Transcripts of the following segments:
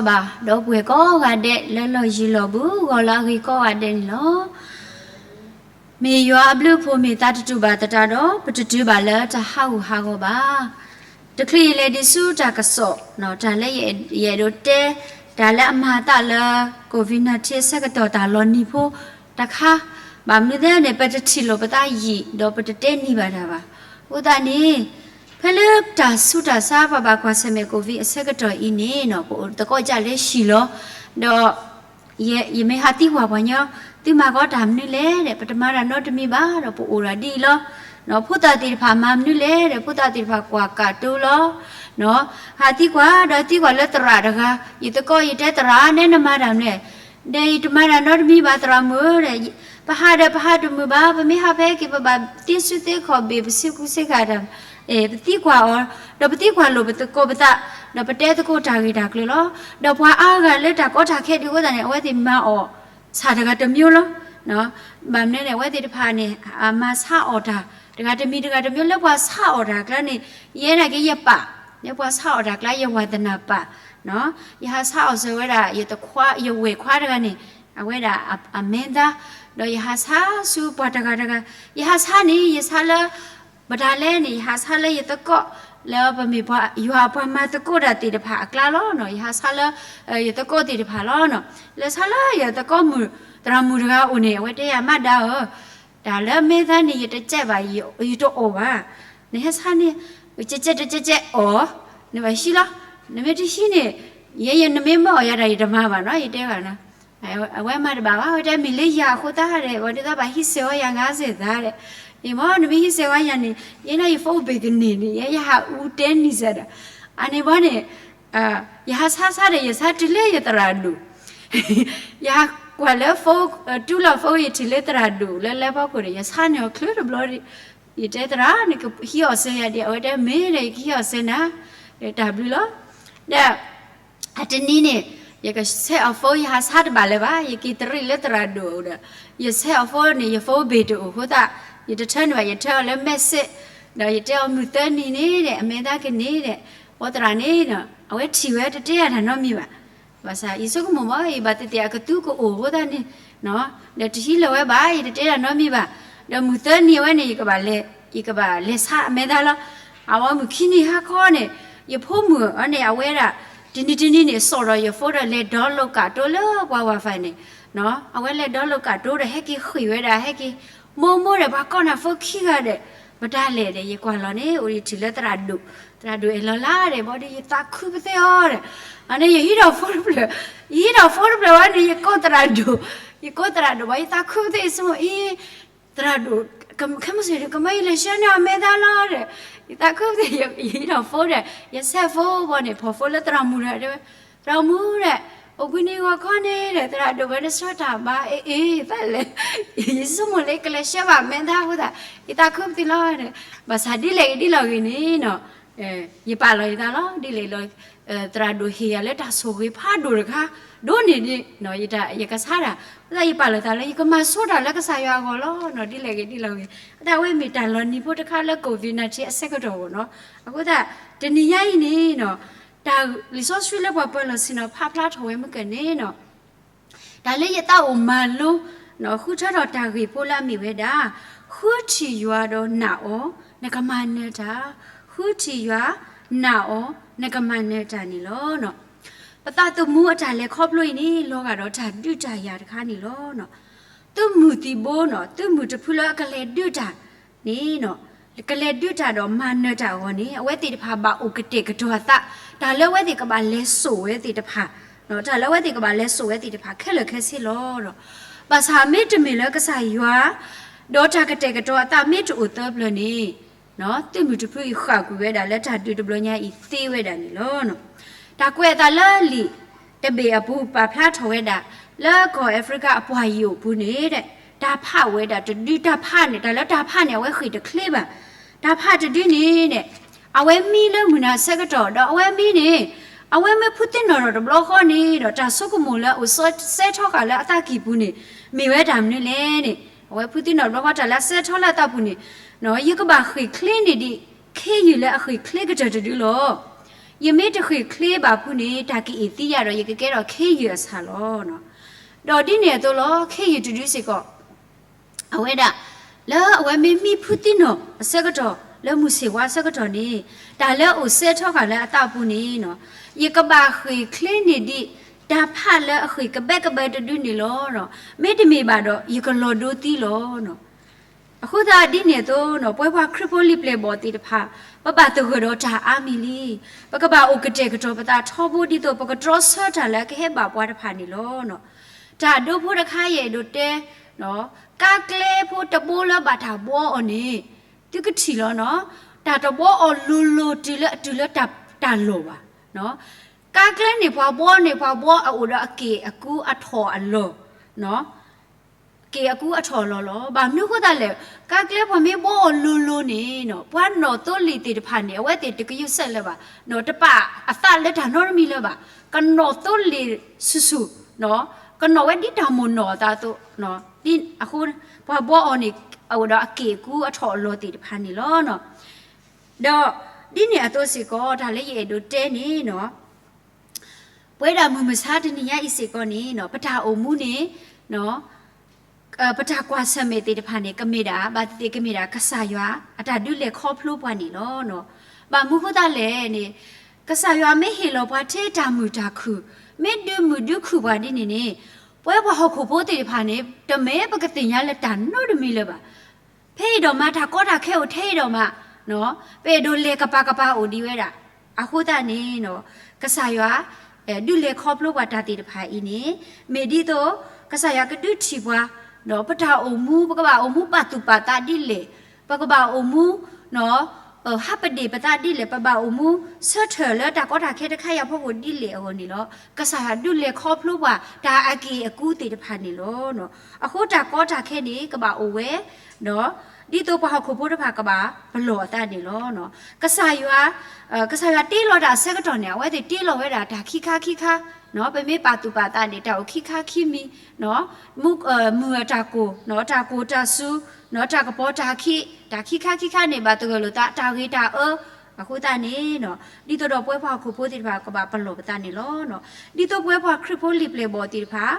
ဘၣ်, ဒီပုၢ်ဝဲၢ်ကိးဂၤဒဲးလၢလီၢ်ယံၤလီၢ်ဘူး ဂီၤလၢအဂ့ၤကိးဂၤဒဲးန့ၣ်လီၤ. မ့ၢ်ယွၤအဘျုးအဖှိၣ်မ့ၢ်သးတတူၢ်ဘၣ်သတးဒီး ပတတုၤဘၣ်လၢတၢ်ဟးဂူာ်ဟးဂီၤဘၣ်. တချုးယလဲၤဒံးဆူတၢ်ကစီၣ် တၢ်လၢယအဲၣ်ဒိးတဲ တၢ်လၢအမၤအသးလၢ COVID nineteen အဆၢကတီၢ်တၢ်လီၤနံၤဖိတခါ, ဘၣ်မနုၤသ့န့ၣ် ပတထံၣ်လိာ်ပသးယံာ် ဒီးပတတဲနံၤဘၣ်တၢ်ဘၣ်. အဃိသတးန့ၣ် ဖဲလၢတၢ်ဆူးတၢ်ဆါ ပှၤဘၣ်ကွၢ်ဆၢၣ်မဲာ် COVID အဆၢကတီၢ်အံၤန့ၣ်နီၤ ပအိၣ်သကိးကၢ်လၢဟံၣ်လီၤ. ဒီး ယမ့ၢ်ဟးသံကွၢ်ပှၤညီ, သုမၤကီးတၢ်မနုၤလဲၣ်ဒီး ပတမၤတၢ်နီတမံၤဘၣ်ဒီး ပအိၣ်ဒၣ်ဒ်အံၤလီၤ. ဖိသၣ်သ့ၣ်တဖၣ်မၤမနုၤလဲၣ်ဒီး ဖိသၣ်သ့ၣ်တဖၣ်ကွၢ်ကးတိၤလီၤ. ဟးသံကွၢ်ဒီးသံကွၢ်လၢသရၣ်တဂၤ, ယသကိးယတဲသရၣ် နဲနမၤတၢ်မနုၤလဲၣ်, ဒီးယတမၤတၢ်နီတမံၤဘၣ် သရၣ်မုၣ်ဒီး, ပဟးဒီးပဟးတမုာ်ဘၣ်, ပမ့ၢ်ဟးဖဲက့ၤ ပဘၣ်သ့ဆူသ့ခီၣ်ဘ့ၣ် ပဆ့ကူဆ့ကၤတၢ် ပသံကွၢ်အီၤ, ဒီးပသံကွၢ်လိာ်ပသကိးပသး, ဒီးပတဲသကိးတၢ်ဂ့ၢ်တၢ်ကျိၤလီၤ. ဒီးပှၤအါဂၤလၢတၢ်ကီတၢ်ခဲဒ်အဃိသတးန့ၣ် အဝဲသ့ၣ်မၤအီၣ်ဆၣ်တဂၤတမျိုးလီၤ. ဘၣ်မနုၤန့ၣ် အဝဲသ့ၣ်တဖၣ်န့ၣ် မၤဆါအီၣ်တၢ် တဂၤတမံၤတဂၤတမျိုး လၢပှၤဆါအီၣ်တၢ်ကျါန့ၣ် ယဲဒၣ်က့ၤယပာ်, လၢပှၤဆါအီၣ်တၢ်ကျါ ယဝါသနာ်ပာ် ယဟးဆါအီၣ်စၢၤဝဲဒၣ် ယဝဲၢ်ခွါတဂၤန့ၣ် အဝဲဒၣ်အမဲသား, ဒီးယဟးဆါဆူပှၤတဂၤတဂၤ, ယဟးဆါန့ၣ် ယဆါလၢ ပတၢ်လဲၣ်န့ၣ် ယဟးဆါလၢယသကိး လၢပမ့ၢ်ပှၤယွၤအပှၤမၤသကိးတၢ်သ့ၣ်တဖၣ်အကျါလီၤ. ယဟးဆါလၢ ယသကိးသ့ၣ်တဖၣ်လီၤ. လဲၤဆါလၢယသကိးမုၣ် သရၣ်မုၣ်တဂၤအအိၣ်န့ၣ် အဝဲတဲယၤ မါဒါဧၢ, တၢ်လၢမဲသားန့ၣ် ယတကဲးဘၣ် ယတအီၣ်ဘၣ်. နဟဲဆါန့ၣ် ကဲးကဲးတကဲးကဲးအီၣ်, နဘၣ်ဟံးလီၤ. နမ့ၢ်တဟံးန့ၣ် ယဲယနမ့ၢ်မၢအီၣ်ယၤတၢ် ယတမၤဘၣ်နီၤ ယတဲဘၣ်နီၤ. အဝဲမၤတဘၣ်ဘၣ် အဝဲတဲ မ့ၢ်လၢယၤအဃိသတးဒီး ပှၤဒ်သိးဘၣ်ဟံးစဲၤဝဲယၤ ငါးဆယ် သးဒီး, ယမ့ၢ်နမ့ၢ်ဟံးစဲၤဝဲယၤန့ၣ် ယဲဒၣ်ယ phone ဘ့ၣ်ကန့ၢ်န့ၣ် ယဲယဟးအူတဲနံၤစၢ်ဒီး, အန့ၣ်ဘီန့ၣ် ယဟးဆါဆါဒီး ယဆါတုၤလၢယသရၣ်ဒိၣ် ယဟးကွၢ်လၢ phone တူၢ်လီၤ phone ယထံၣ်လၢသရၣ်ဒိၣ်လၢလၢဖီခိၣ်န့ၣ် ယဆါန့ၢ်အီၤချုးတဘျီဒီး ယတဲသရၣ် နကဟံးအီၣ်စၢၤယၤဒံး အဝဲတဲမ့ၢ်ဒီး ယကဟံးအီၣ်စၢၤနၤ, ဒီးတၢ်ဘျုးလီၤ. ဒီး အတနံၤန့ၣ် ယကဆဲးအီၣ် phone ယဟးဆါတဘၣ်လၢၤဘၣ် ယက့ၤတရံးလၢသရၣ်ဒိၣ်အအိၣ်ဒီး ယဆဲးအီၣ် phone န့ၣ် ယ phone ဘ့ၣ်တအိၣ်အဃိသတး ယတထၢန့ၢ်ဘၣ် ယထၢအီၤလၢ message ဒီးယတဲအီၤ မုၢ်သၢနံၤန့ၣ်ဒီး အမဲသားကန့ၣ်ဒီး ပှၤသရၣ်န့ၣ် အဝဲထံၣ်ဝဲတတဲယၤတၢ်နီတမံၤဘၣ်. ဘၣ်ဆၣ် ယဆိကမိၣ်မ့ၢ် ယဘၣ်သ့ၣ်သ့ၣ်အကသူကအိၣ်အဃိသတးန့ၣ် ဒီးတဟံးလၢၤဝဲဘၣ် ယတတဲတၢ်နီတမံၤဘၣ်. ဒီးမုၢ်သၢနံၤအဝဲန့ၣ် ယကဘၣ်လဲၤ ယကဘၣ်လဲၤဆါအမဲသားလီၤ. အဝဲမုၢ်ခံနံၤဟါခီန့ၣ် ယဖိမုၣ်အန့ၣ် အဝဲဒၣ် တနံၤတနံၤန့ၣ် စိာ်ဒီးယ phone ဒီးလဲၤ download ကးတိၤလၢပှၤ Wi-Fi န့ၣ် အဝဲလဲၤ download ကးတိၤဒီးဟဲက့ၤဃ့ၢ်ဝဲဒၣ် ဟဲက့ၤ မိၢ်မိၢ်ဒီး ပှၤကိးနၤ phone ခံဂၤဒီး ပတၢ်လဲၣ်ဒီး ယကွၢ်လီၤန့ၣ် အိၣ်ယထံၣ်လၢသရၣ်ဒိၣ် သရၣ်ဒိၣ်အဲၣ်လီၤလၢ်ဒီး ဘီဒီးယသးခုပသ့ၣ်အီၤဒီး အန့ၣ် ယဟံးဒီး phone တဖျၢၣ် ယဟံးဒီး phone တဖျၢၣ်ဝဲန့ၣ် ယကိးသရၣ်ဒိၣ် ယကိးသရၣ်ဒိၣ်ဘၣ် ယသးခုပသ့ၣ်အဆိကမိၣ်အံၤ သရၣ်ဒိၣ် ခဲမုၢ်ဆ့ၣ်ဒီး ကမၢယလဲၤဆှၢန့ၢ်အမဲသားလီၤဒီး ယသးခုပသ့ၣ် ယဟံးဒီး phone ဒီး ယဆဲး phone ဘီန့ၣ် ဖီၣ် phone လၢသရၣ်မုၣ်ဒီး တဲဝဲ သရၣ်မုၣ်ဒီး အိၣ်ဘှံးနံၤဂီၤခီန့ၣ်ဒီး သရၣ်ဒိၣ်ဝဲတဆှၢတၢ်ဘၣ် အ့ၣ်အ့ၣ် သးလဲၣ် ယဆိကမိၣ်လၢကလဲၤဆှၢဘၣ်မဲသားအဃိသတး ယသးခုပသ့ၣ်လီၤဒီး ဘၣ်ဆၣ်ဒ်လဲၣ်ဂ့ၤဒ်လဲၣ်ဂ့ၤန့ၣ်နီၤ ယပာ်လီၤယသးလီၤ ဒ်လဲၣ်လီၤ သရၣ်ဒိၣ်ဟ့ၣ်ယၤလၢတၢ်ဆိၣ်ဂ့ၤဖးဒိၣ်တခါ ဒိၣ်န့ၢ်ဒံး ယကဆါတၢ် အဃိသတးယပာ်လီၤသးလၢ ယကမၤဆိတၢ်လၢကစၢ်ယွၤအဂီၢ်လီၤနီၤ ဒ်လဲၣ်ဂ့ၤဒ်လဲၣ်ဂ့ၤ အတၢ်ဝဲမ့ၢ်တၢ်လီၤနံၤဖိတခါလၢ COVID nineteen အဆၢကတီၢ်အဂီၢ်နီၤ အဃိသတး တနံၤညါအံၤန့ၣ်နီၤ တၢ်လံာ်စီဆှံလၢပှၤပၢၤလီၢ်ဆ့ၣ်နီၤဖးဖျါထီၣ်ဝဲမ့ၢ်ကန့ၣ်နီၤ တၢ်လၢယသးအိၣ်မၤလိ ဃုထၢထီၣ်တၢ်ဂ့ၢ်ဖိလၢအမ့ၢ်ဝဲဒၣ် ဃုထံၣ်ယွၤဒီးနာ်အီၤ နကမၤနၢၤတၢ်, ဃုထံၣ်ယွၤ နာ်အီၤ နကမၤနၢၤတၢ်န့ၣ်လီၤ. ပသးသမူအတၢ်လဲၤခီဖျိအံၤန့ၣ် လီၤဂာ်ဒီးတၢ်ဒုးတၢ်ယၤတခါန့ၣ်လီၤ. သုးမုၢ်သံၣ်ဘိနီၤ သုးမုၢ်တဖုလၢအကလဲၤဒုးတၢ်န့ၣ်နီၤ ကလဲၤဒုးတၢ်ဒီးမၤနၢၤတၢ်အဂီၢ်န့ၣ် အဝဲသ့ၣ်တဖၣ်ဘၣ်အိၣ်ကတဲာ်ကတီၤအသး တၢ်လၢအဝဲသ့ၣ်ကဘၣ်လဲၤစိာ်ဝဲသ့ၣ်တဖၣ် တၢ်လၢအဝဲသ့ၣ်ကဘၣ်လဲၤစိာ်ဝဲသ့ၣ်တဖၣ်ခဲလၢာ်ခဲဆ့လီၤ. ဘၣ်ဆၣ်မ့တမ့ၢ်လၢကစၢ်ယွၤ ဒီးတၢ်ကတဲာ်ကတီၤအသးမ့တအိၣ်သၢပျၢၤန့ၣ် သုးမုၢ်တဖုအံၤဃၣ်ကွံာ်ဝဲဒၣ်လၢတၢ်ဒုးတဘျီညါအံၤသ့ဝဲဒၣ်န့ၣ်လီၤ. တၢ်ကွဲးအသးလၢလံာ်တဘ့ၣ်အပူၤပာ်ဖျါထီၣ်ဝဲဒၣ် လၢကီၢ်အၤဖရံကၤအပှၢ်ယိာ်အပူၤန့ၣ် တၢ်ဖးအိၣ်ဝဲဒၣ်တဒု တၢ်ဖးန့ၣ် တၢ်လၢတၢ်ဖးန့ၣ် အဝဲဃ့ၢ်တချ့ဘၣ်. တၢ်ဖးတဒုန့ၣ် အဝဲမံလၢမုၢ်နၤဆၢကတီၢ် ဒီးအဝဲမံန့ၣ် အဝဲမ့ၢ်ဖုသံနီၣ်ထီၣ်တဘျီဃီန့ၣ်ဒီး တၢ်ဆိကမိၣ်လၢအအိၣ်စဲထီဃာ်လၢအသးကံၢ်ပူၤန့ၣ် မ့ၢ်ဝဲတၢ်မနုၤလဲၣ်န့ၣ် အဝဲဖုသံနီၣ်တဘျီဃီ တၢ်လၢအစဲထီလၢအသးပူၤန့ၣ် ယကဘၣ်ဃ့ၢ်ချ့န့ၢ်ဒံး ခ့ယုၢ်လၢအဃ့ၢ်ချ့ကတၢၢ်တဒုလီၤ. ယမ့ၢ်တဃ့ၢ်ချ့ဘၣ်ဖုန့ၣ် တၢ်ကအ့ၣ်သံယၤဒီး ယကကဲထီၣ်ခ့ယုၢ်အဆၣ်လီၤ. ဒီးဒ်န့ၣ်အသိးလီၤ ခ့ယုၢ်တဒုစ့ၢ်ကီး အဝဲဒၣ် လၢအဝဲမ့ၢ်မံဖုသံနီၢ်အဆၢကတီၢ် လၢမုၢ်ဆ့ၣ်ဝါအဆၢကတီၢ်န့ၣ် တၢ်လၢအအိၣ်စဲထီဃာ်လၢအသးပူၤန့ၣ် ယကဘၣ်ဃ့ၢ်ချ့န့ၢ်ဒံး တၢ်ဖးလၢအဃ့ၢ်ကဘဲကဘဲတဒုန့ၣ်လီၤ. မ့တမ့ၢ်ဘၣ်ဒီး ယကလီၤဒိသံလီၤ. အဃိသတးဒ်န့ၣ်အသိး ပဝဲပှၤခရံာ်ဖိလံာ်ပျဲၢ်ဘီၣ်သ့ၣ်တဖၣ် ပဘၣ်သဂၢၢ်ဒီးတၢ်အါမံၤလံ. ပကဘၣ်အိၣ်ကတဲာ်ကတီၤပသးထီဘိ ဒ်သိးပကတြီဆၢတၢ်လၢအကဟဲဘၣ်ပှၤတဖၣ်န့ၣ်လီၤ. တၢ်ဒိဖိတခါ ယအဲၣ်ဒိးတဲ ကါကျဲဖိတဘိလၢဘၣ်တၢ်ဘှီအီၤန့ၣ် သုကထံၣ်လီၤနီၤ, တၢ်တဘှီအီၤလိၤလိၤတုၤလၢအတုၤလၢတၢ်လီၢ်ဘၣ်. ကါကျဲန့ၣ် ပှၤဘှီန့ၣ် ပှၤဘှီအအိၣ်ဒီးအက့ၢ်အကူအထီၣ်အလီၢ်, က့ၢ်အကူအထီၣ်အလီၢ်လီၤ. ဘၣ်မနုၤအဃိသတးလဲၣ်, ကါကျဲပှၤမ့ၢ်ဘှီအီၤလိၤလိၤန့ၣ် ပှၤနီၣ်သိလ့ၣ်သ့ၣ်တဖၣ်န့ၣ် အဝဲသ့ၣ်တကယူးစဲးလၢၤဘၣ်, တပာ်အသးလၢတၢ်နီတမံၤလၢၤဘၣ်, ကနီၣ်သိလ့ၣ်ဆူၣ်ဆူၣ်, ကနီၣ်ဝဲဒ်တၢ်မိၢ်နီၢ်အသးအသိး, အဃိ ပှၤဘှီအီၤန့ၣ် အအိၣ်ဒီးအက့ၢ်အကူအထီၣ်အလီၢ်သ့ၣ်တဖၣ်န့ၣ်လီၤ. ဒီးဒ်န့ၣ်အသိးစ့ၢ်ကီး တၢ်လၢယအဲၣ်ဒိးတဲန့ၣ်နီၤ, ပဝဲဒၣ်မုၢ်မဆါတနံၤညါအံၤစ့ၢ်ကီးန့ၣ်နီၤ ပတၢ်အိၣ်မူန့ၣ် ပတၢ်ကွၢ်ဆၢၣ်မဲာ်သ့ၣ်တဖၣ်န့ၣ် ကမ့ၢ်ဒၣ် ဘၣ်သ့ၣ်သ့ၣ်ကမ့ၢ်ဒၣ် ကစၢ်ယွၤအတၢ်ဒုးလဲၤခီဖျိပှၤန့ၣ်လီၤ. ဘၣ်မနုၤအဃိသတးလဲၣ်န့ၣ် ကစၢ်ယွၤမ့ၢ်ဟ့ၣ်လီၤပှၤထဲတၢ်မုာ်တၢ်ခုၣ်, မ့ၢ်ဒုးမုာ်ဒုးခုၣ်ပှၤဒ်န့ၣ်န့ၣ် ပဝဲပှၤဟီၣ်ခိၣ်ဖိသ့ၣ်တဖၣ်န့ၣ် တမ့ၢ်ပကသ့ၣ်ညါလၢတၢ်နီတမံၤလၢၤဘၣ်. ဖဲအံၤဒီးမး တၢ်ကီတၢ်ခဲအိၣ်ထဲအံၤဒီးမး, ပအဲၣ်ဒိးလဲၤကပၤကပၤအိၣ်ဒံးဝဲဒၣ်. အဃိသတးန့ၣ် ကစၢ်ယွၤ ဒုးလဲၤခီဖျိပှၤတၢ်သ့ၣ်တဖၣ်အံၤန့ၣ် မ့ၢ်ဒ်သိး ကစၢ်ယွၤကဒုးထံၣ်ပှၤ ပတၢ်အိၣ်မူ ပကဘၣ်အိၣ်မူပာ်သူၣ်ပာ်သးဒ်လဲၣ်, ပကဘၣ်အိၣ်မူ ဟးပဒ့ၣ်ပသးဒ်လဲၣ်, ပဘၣ်အိၣ်မူဆၢထၢၣ်လၢတၢ်ကီတၢ်ခဲတခါအံၤအဖီခိၣ်ဒ်လဲၣ်အဂီၢ်န့ၣ်လီၤ. ကစၢ်ယွၤဒုးလဲၤခီဖျိပှၤတၢ်အက့ၢ်အကူသ့ၣ်တဖၣ်န့ၣ်လီၤ. အဃိတၢ်ကီတၢ်ခဲန့ၣ် ကဘၣ်အိၣ်ဝဲ ဒ်သိးပှၤဟီၣ်ခိၣ်ဖိတဖၣ်ကဘၣ်ပလီၢ်အသးန့ၣ်လီၤ. ကစၢ်ယွၤ ကစၢ်ယွၤတ့လီၤတၢ်အဆၢကတီၢ်န့ၣ် အဝဲသ့ၣ်တ့လီၤဝဲဒၣ်တၢ်ခံခါခံခါ, ပမ့ၢ်ပာ်သူၣ်ပာ်သးန့ၣ် တၢ်အိၣ်ခံခါခံမံၤ, မုၢ်အတၢ်ကိၢ်, တၢ်ကိၢ်တၢ်စူၤ, တၢ်ကပီၤတၢ်ခံ, တၢ်ခံခါခံခါန့ၣ် ဘၣ်သဂၢၢ်လိာ်သးတၢ်ဂ့ၤတၢ်အၢ, အဃိသတးန့ၣ် ဒ်သိးဒီးပဝဲပှၤဟီၣ်ခိၣ်ဖိသ့ၣ်တဖၣ်ကဘၣ်ပလီၢ်ပသးန့ၣ်လီၤ. ဒ်သိးပဝဲပှၤခရံာ်ဖိလံာ်ပျဲၢ်ဘီၣ်သ့ၣ်တဖၣ်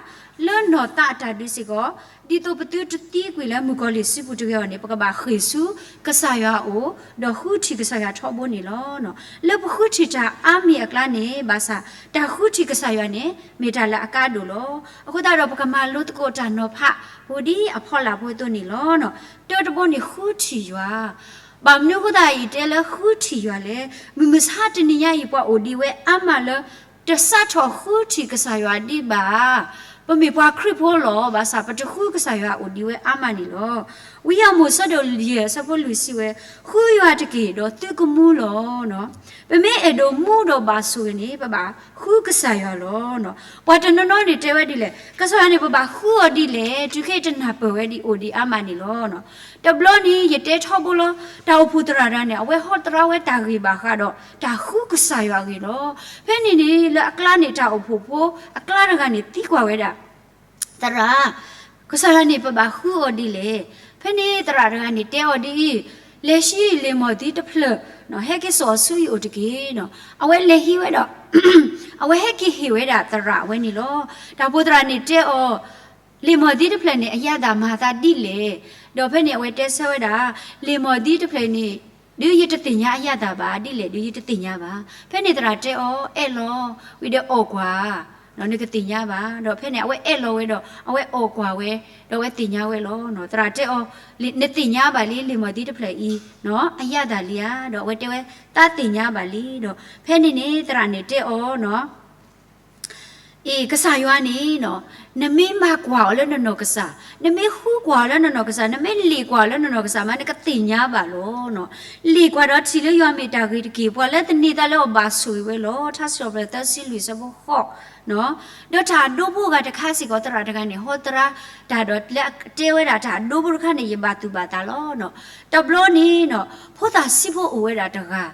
လၢနီၢ်သးအတၢ်ဒုးစ့ၢ်ကီး, ဒ်သိးပသုတသံကွံာ်လၢမုၣ်ကီၤလံၢ်စုပူၤတဂ့ၤအီၤန့ၣ် ပကဘၣ်ဃ့ၢ်ဆူကစၢ်ယွၤအအိၣ်, ဒီးဃုထံၣ်ကစၢ်ယွၤထီဘိန့ၣ်လီၤ. လၢပဃုထံၣ်တၢ်အါမံၤအကျါန့ၣ် ဘၣ်ဆၣ် တၢ်ဃုထံၣ်ကစၢ်ယွၤန့ၣ် မ့ၢ်တၢ်လၢအကါဒိၣ်လီၤ. အဃိသတးဒီးပကမၤလိသကိးတၢ်နီၤဖးဖိဒ်အဖီလာ်ဖိအသိးန့ၣ်လီၤ. တၢတဘီန့ၣ်ဃုထံၣ်ယွၤ, ဘၣ်မနုၤအဃိသတးယတဲလၢဃုထံၣ်ယွၤလဲၣ်, မုၢ်မဆါတနံၤညါအံၤ ပှၤအိၣ်ဒံးဝဲအါမးလၢ တစးထီၣ်ဃုထံၣ်ကစၢ်ယွၤဒံးဘၣ်. ပမ့ၢ်ပှၤခရံာ်ဖိလီၤ, ဘၣ်ဆၣ်ပတဃုကစၢ်ယွၤအိၣ်ဒံးဝဲအါမးန့ၣ်လီၤ. ဝံယၢ်မိၣ်အဆၢဒိၣ်ယဲၢ်အဆၢဖိလွံၢ်စံးဝဲ, ဃုယွၤတက့ၢ်, ဒီးသုကမူလီၤ. ပမ့ၢ်အဲၣ်ဒိးမူဒီးဘၣ်ဆိၣ်ဂ့ၤန့ၣ် ပဘၣ်ဃုကစၢ်ယွၤလီၤ. ပှၤတနီၤနီၤန့ၣ်တဲဝဲဒ်လဲၣ်, ကစၢ်ယွၤန့ၣ် ပဘၣ်ဃုအီၤဒ်လဲၣ်, တုၤခဲအံၤတနၢ်ပၢၢ်ဝဲဒံးအိၣ်ဒံးအါမးန့ၣ်လီၤ. တဘျီန့ၣ် ယတဲထီဘိလီၤ, တၢ်အိၣ်ဖှိၣ်သရၣ်တဂၤန့ၣ် အဝဲဟီသရၣ်ဝဲတၢ်ဂ့ၢ်ဘၣ်ဃးဒီး တၢ်ဃုကစၢ်ယွၤအဂ့ၢ်လီၤ. ဖဲန့ၣ်န့ၣ် လၢအကျါန့ၣ် တၢ်အိၣ်ဖှိၣ်ဖိအကျါတဂၤန့ၣ် သံကွၢ်ဝဲဒၣ် သရၣ်, ကစၢ်ယွၤန့ၣ် ပဘၣ်ဃုအီၤဒ်လဲၣ်. ဖဲန့ၣ်သရၣ်တဂၤန့ၣ်တဲအီၤဒ်အံၤ, လဲၤဟံးလံာ်မီၢ်သံတဖျၢၣ်, ဟဲက့ၤစိာ်အီၤဆူယအိၣ်တက့ၢ်. အဝဲလဲၤဟံးဝဲဒီး အဝဲဟဲက့ၤဟ့ၣ်ဝဲဒၣ်သရၣ်အဝဲန့ၣ်လီၤ. တၢ်အိၣ်ဖှိၣ်သရၣ်န့ၣ်တဲအီၤ, လံာ်မီၢ်သံတဖျၢၣ်န့ၣ် အရသာမၤအသးဒ်လဲၣ်. ဒီးဖဲန့ၣ်အဝဲတဲဆၢဝဲဒၣ်, လံာ်မီၢ်သံတဖျၢၣ်န့ၣ် ဒုးယတသ့ၣ်ညါအရသာဘၣ်, ဒ်လဲၣ်ဒုးယတသ့ၣ်ညါဘၣ်. ဖဲန့ၣ်သရၣ်တဲအီၤ, အဲၣ်လီၤ, ဝံၤဒီးအီၣ်ကွၢ်, နကသ့ၣ်ညါဘၣ်. ဒီးဖဲန့ၣ် အဝဲအဲၣ်လီၤဝဲဒီး အဝဲအီၣ်ကွၢ်ဝဲ, ဒီးအဝဲသ့ၣ်ညါဝဲလီၤ. သရၣ်တဲအီၤ, နသ့ၣ်ညါဘၣ်လံ လံာ်မီၢ်သံတဖျၢၣ်အံၤ အရသာလံဧါ. ဒီးအဝဲတဲဝဲ, သးသ့ၣ်ညါဘၣ်လံ. ဒီးဖဲန့ၣ်န့ၣ် သရၣ်န့ၣ်တဲအီၤ အ့ ကစၢ်ယွၤန့ၣ် နမ့ၢ်မၤကွၢ်အီၤလၢနနီၢ်ကစၢ်, နမ့ၢ်ဃုကွၢ်အီၤလၢနနီၢ်ကစၢ်, နမ့ၢ်လံာ်ကွၢ်အီၤလၢနနီၢ်ကစၢ်မး နကသ့ၣ်ညါဘၣ်လီၤ. လံာ်ကွၢ်ဒီးထံၣ်လၢယွၤမ့ၢ်တၢ်ဂ့ၤတက့ၢ်. ပှၤလၢသန့ၤသးလၢအီၤဘၣ်ဆိၣ်ဂ့ၤဝဲလီၤ. ထါစံးထီၣ်ပတြၢၤသၢဆံလွံၢ်ဆၢဖိဃိး ဒီးတၢ်ဒိဖိအဂၤတခါစ့ၢ်ကီး သရၣ်တဂၤန့ၣ် ဟီသရၣ်တၢ်ဒီးလၢအတဲဝဲဒၣ်တၢ်ဒိဖိတခါန့ၣ် ယဘၣ်သူၣ်ဘၣ်သးလီၤ. တဘျီန့ၣ် ဖိသၣ်ဆံးဖိအိၣ်ဝဲဒၣ်တဂၤ,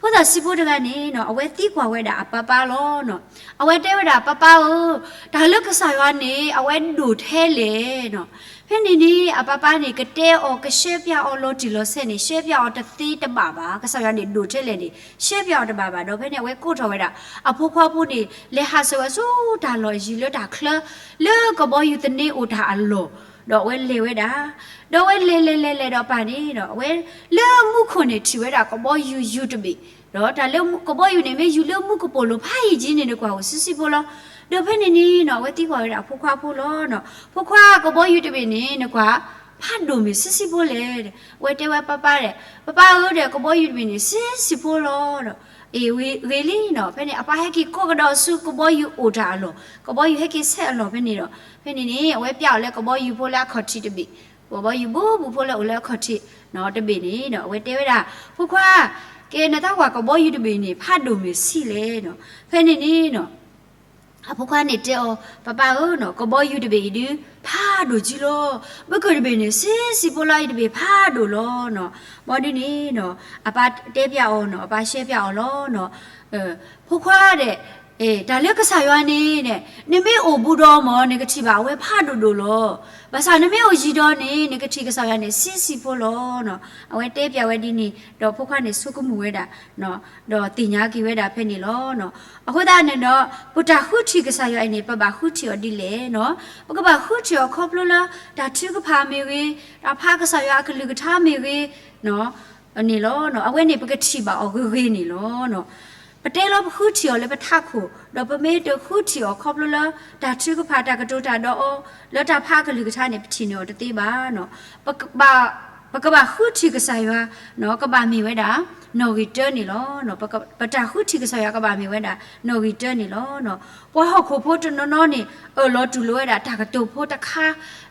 ဖိ ဖိသၣ်ဆံးဖိတဂၤန့ၣ်နီၤ အဝဲသံကွၢ်ဝဲဒၣ်အပၢ်ပၢ်လီၤနီၤ. အဝဲတဲဝဲဒၣ် ပၢ်ပၢ်ဧၢ, တၢ်လၢကစၢ်ယွၤန့ၣ် အဝဲဒိၣ်ထဲလဲၣ်နီၤ. ဖဲန့ၣ်န့ၣ် အပၢ်ပၢ်န့ၣ် ကတဲအီၤ ကရှဲပၠးအီၤလီၤတံၢ်လီၤဆဲးန့ၣ် ရှဲပၠးအီၤတသ့တဘၣ်ဘၣ်. ကစၢ်ယွၤန့ၣ်ဒိၣ်ထဲလဲၣ်န့ၣ် ရှဲပၠးအီၤတဘၣ်ဘၣ်ဒီး ဖဲန့ၣ်အဝဲကိးထီၣ်ဝဲဒၣ် အဖိခွါဖိန့ၣ် လဲၤဟးဆှဲးဝဲဆူတၢ်လီၢ်ယံၤလၢတၢ်ချၢ လၢကဘီယူၤသန့အိၣ်တၢ်အလီၢ်, ဒီးအဝဲလဲၤဝဲဒၣ် ဒီးအဝဲလဲၤလဲၤလဲၤလဲၤဒီးပၢ်န့ၣ်ဒီး အဝဲလၢမူခိၣ်န့ၣ် ထံၣ်ဝဲဒၣ်ကဘီယူၤယူၤတဘ့ၣ်, ဒီးတၢ်လၢကဘီယူၤန့ၣ် မ့ၢ်ယူၤလၢမူကပိာ်လိၤဖးယံၤကံန့ၣ် နကွၢ်အိၣ်ဆံးဆံးဖိလီၤ. ဒီးဖဲန့ၣ်န့ၣ်နီၤ အဝဲသံကွၢ်ဝဲဒၣ်အဖိခွါဖိလီၤနီၤ. ဖိခွါ ကဘီယူၤတဘ့ၣ်န့ၣ် နကွၢ် ဖးဒိၣ်မ့ၢ်ဆံးဆံးဖိလဲၣ်. အဝဲတဲဝဲပၢ်ပၢ်ဒီး ပၢ်ပၢ်ဧၢဒီး ကဘီယူၤတဘ့ၣ်န့ၣ် ဆံးဆံးဖိလီၤဒီး အ့ၣ် ဂ့ၤလံနီၤ. ဖဲန့ၣ် အပၢ်ဟဲက့ၤကိးကဒီးဆူကဘီယူၤအိၣ်တၢ်အလီၢ်, ကဘီယူၤဟဲက့ၤဆဲးအလီၢ်ဖဲန့ၣ်ဒီး ဖဲန့ၣ်န့ၣ် အဝဲပၠးအီၤလၢကဘီယူၤဖိလၢအခီၣ်ထံးတဘ့ၣ်, ကဘီယူၤဘူးဘူးဖိလၢအိၣ်လၢအခီၣ်ထံးနီၤ တဘ့ၣ်န့ၣ်ဒီး အဝဲတဲဝဲဒၣ် ဖိခွါ ကဲ နသးကွၢ်ကဘီယူၤတဘ့ၣ်န့ၣ် ဖးဒိၣ်မ့ၢ်ဆံးလဲၣ်နီၤ. ဖဲန့ၣ်န့ၣ်နီၤ အဖိခွါန့ၣ်တဲအီၤ ပၢ်ပၢ်ဧၢနီၤ ကဘီယူၤတဘ့ၣ်အံၤဒုး ဖးဒိၣ်ကံလီၤ. မ့ၢ်ကၢၢ်တဘ့ၣ်န့ၣ် ဆံးဆံးဖိလီၤ အံၤတဘ့ၣ်ဖးဒိၣ်လီၤနီၤ. ဘီဒုန့ၣ်နီၤ အပၢ်တဲပၠးအီၤနီၤ အပၢ်ရှဲပၠးအီၤလီၤနီၤ. ဖိခွါဒီး တၢ်လၢကစၢ်ယွၤန့ၣ် နမ့ၢ်အိၣ်ဘူးဒီးမၢ် နကထံၣ်ဘၣ်အဝဲဖးဒိၣ်ဒိၣ်လီၤ. ဘၣ်ဆၣ်နမ့ၢ်အိၣ်ယံၤဒီးန့ၣ် နကထံၣ်ကစၢ်ယွၤန့ၣ် ဆံးဆံးဖိလီၤနီၤ. အဝဲတဲပၠးဝဲဒ်န့ၣ် ဒီးဖိခွါန့ၣ်ဆိကမိၣ်ဝဲဒၣ် ဒီးသ့ၣ်ညါက့ၤဝဲဒၣ်ဖဲန့ၣ်လီၤ. အဃိသတးန့ၣ်ဒီး ပတၢ်ဃုထံၣ်ကစၢ်ယွၤအံၤန့ၣ် ပဘၣ်ဃုထံၣ်အီၤဒ်လဲၣ်နီၤ. ပကဘၣ်ဃုထံၣ်အီၤခီဖျိလၢ တၢ်ထုကဖၣ်မ့ၢ်ဂ့ၤ, တၢ်ဖးကစၢ်ယွၤအကလုၢ်ကထါမ့ၢ်ဂ့ၤ န့ၣ်လီၤ. အဝဲန့ၣ်ပကထံၣ်ဘၣ်အီၤဂ့ၤဂ့ၤန့ၣ်လီၤ. ပတဲလီၤပဃုထံၣ်အီၤလၢပထးခိၣ်, ဒီးပမ့ၢ်တဃုထံၣ်အီၤခီဖျိလၢ တၢ်ထုကဖၣ်တၢ်ကတိၤတၢ်ဒီးအီၤ လၢတၢ်ဖးအကလုၢ်ကထါန့ၣ် ပထံၣ်န့ၢ်အီၤတသ့ဘၣ်နီၤ. ပကဘၣ်ဃုထံၣ်ကစၢ်ယွၤ ကဘၣ်မ့ၢ်ဝဲဒၣ် နီၣ်ဂံၢ်တၢန့ၣ်လီၤ. ပတၢ်ဃုထံၣ်ကစၢ်ယွၤကဘၣ်မ့ၢ်ဝဲဒၣ် နီၣ်ဂံၢ်တၢန့ၣ်လီၤ. ပှၤဟီၣ်ခိၣ်ဖိတနီၤနီၤန့ၣ် အၢၣ်လီၤတူၢ်လိာ်ဝဲဒၣ်တၢ်ကတိၤဖိတခါ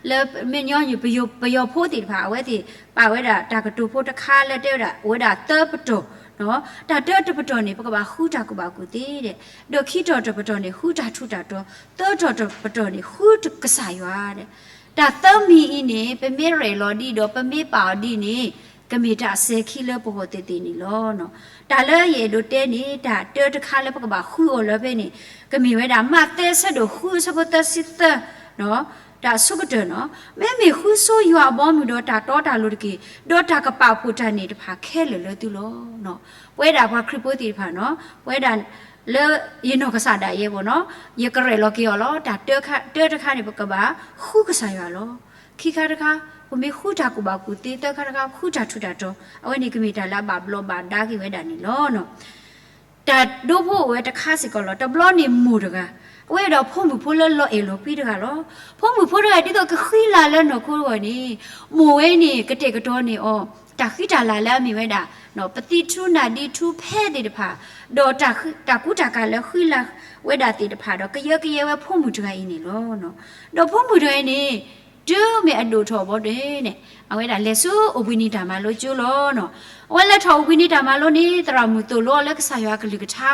လၢမ့ၢ်ညီနုၢ် ပယီၤဖိသ့ၣ်တဖၣ် အဝဲသ့ၣ်ပာ်ဝဲဒၣ်တၢ်ကတိၤဖိတခါလၢတဲဝဲဒၣ် အိၣ်ဝဲဒၣ်သၢပတီၢ်, တၢ်တၢတပတီၢ်န့ၣ် ပကဘၣ်ဃုတၢ်ကူၣ်ဘၣ်ကူၣ်သ့ဒီး ဒီးခံတီၢ်တပတီၢ်န့ၣ် ဃုတၢ်ထူးတၢ်တီၤ, သၢတီၢ်တပတီၢ်န့ၣ် ဃုကစၢ်ယွၤဒီး တၢ်သၢမံၤအံၤန့ၣ် ပမ့ၢ်ရဲၣ်လီၤဒံးဒီး ပမ့ၢ်ပာ်အီၤဒံးန့ၣ် ကမ့ၢ်တၢ်အစဲၤခံလၢပဂီၢ်သ့ၣ်သ့ၣ်န့ၣ်လီၤ. တၢ်လၢယအဲၣ်ဒိးတဲန့ၣ် တၢ်တၢတခါလၢပကဘၣ်ဃုအီၤလၢဖဲန့ၣ် ကမ့ၢ်ဝဲဒၣ် မးသဲဆၢဒိၣ်ဃုဆၢဖိသၢဆံသၢ တၢ်အဆိကတၢၢ်နီၤ, မ့မ့ၢ်ဃုဆိယွၤအဘီအမုၢ်ဒီးတၢ်တီတၢ်လိၤတက့ၢ်, ဒီးတၢ်ကပာ်ဖှိၣ်တၢ်န့ၣ်တဖၣ်ခဲလၢာ်လၢသုလီၤ. ပဝဲဒၣ်ပှၤခရံာ်ဖိသ့ၣ်တဖၣ်နီၤ, ပဝဲဒၣ်လၢယနီၢ်ကစၢ်ဒၣ်ယဲဘၣ်နီၤ, ယကရဲၣ်လီၤက့ၤအီၤလီၤ. တၢ်တၢတခါန့ၣ် ပကဘၣ်ဃုကစၢ်ယွၤလီၤ. ခံခါတခါ ပမ့ၢ်ဃုတၢ်ကူၣ်ဘၣ်ကူၣ်သ့, သၢခါတခါ ဃုတၢ်ထူးတၢ်တီၤ, အဝဲန့ၣ်ကမ့ၢ်တၢ်လၢအဘၣ်ဘျီးဘၣ်ဒါက့ၤဝဲဒၣ်န့ၣ်လီၤ. တၢ်ဒိဖိအိၣ်ဝဲတခါစ့ၢ်ကီးလီၤ. တဘျီန့ၣ်မိၢ်တဂၤ, အဝဲဒီးဖိမုၣ်ဖိလၢလီၤအဲၣ်လီၤကွံတဂၤလီၤ. ဖိမုၣ်ဖိတဂၤဒ်သိးကဃံလၤလၢနီၢ်ခိအဂီၢ်န့ၣ်, မိၢ်ဝဲန့ၣ် ကတဲာ်ကတီၤန့ၢ်အီၤ တၢ်ဃံတၢ်လၤလၢအမ့ၢ်ဝဲဒၣ် ပသံၣ်ထူနၢ်ဒံထူဖဲသ့ၣ်တဖၣ်, ဒီးတၢ်ကူတၢ်ကၤလၢဃံလၤဝဲဒၣ်သ့ၣ်တဖၣ်ဒီး ကယၢကယဲဝဲဖိမုၣ်တဂၤအံၤန့ၣ်လီၤ. ဒီးဖိမုၣ်တဂၤအံၤန့ၣ် တုၤမ့ၢ်အဒိၣ်ထီၣ်ဘီဒ်န့ၣ် အဝဲဒၣ်လဲၤဆူအိၣ်ဘှံးနံၤတၢ်မၤလိကၠိလီၤ. အဝဲလဲၤထီၣ်အိၣ်ဘှံးနံၤတၢ်မၤလိန့ၣ် သရၣ်မုၣ်သိၣ်လိအီၤလၢကစၢ်ယွၤအကလုၢ်ကထါ,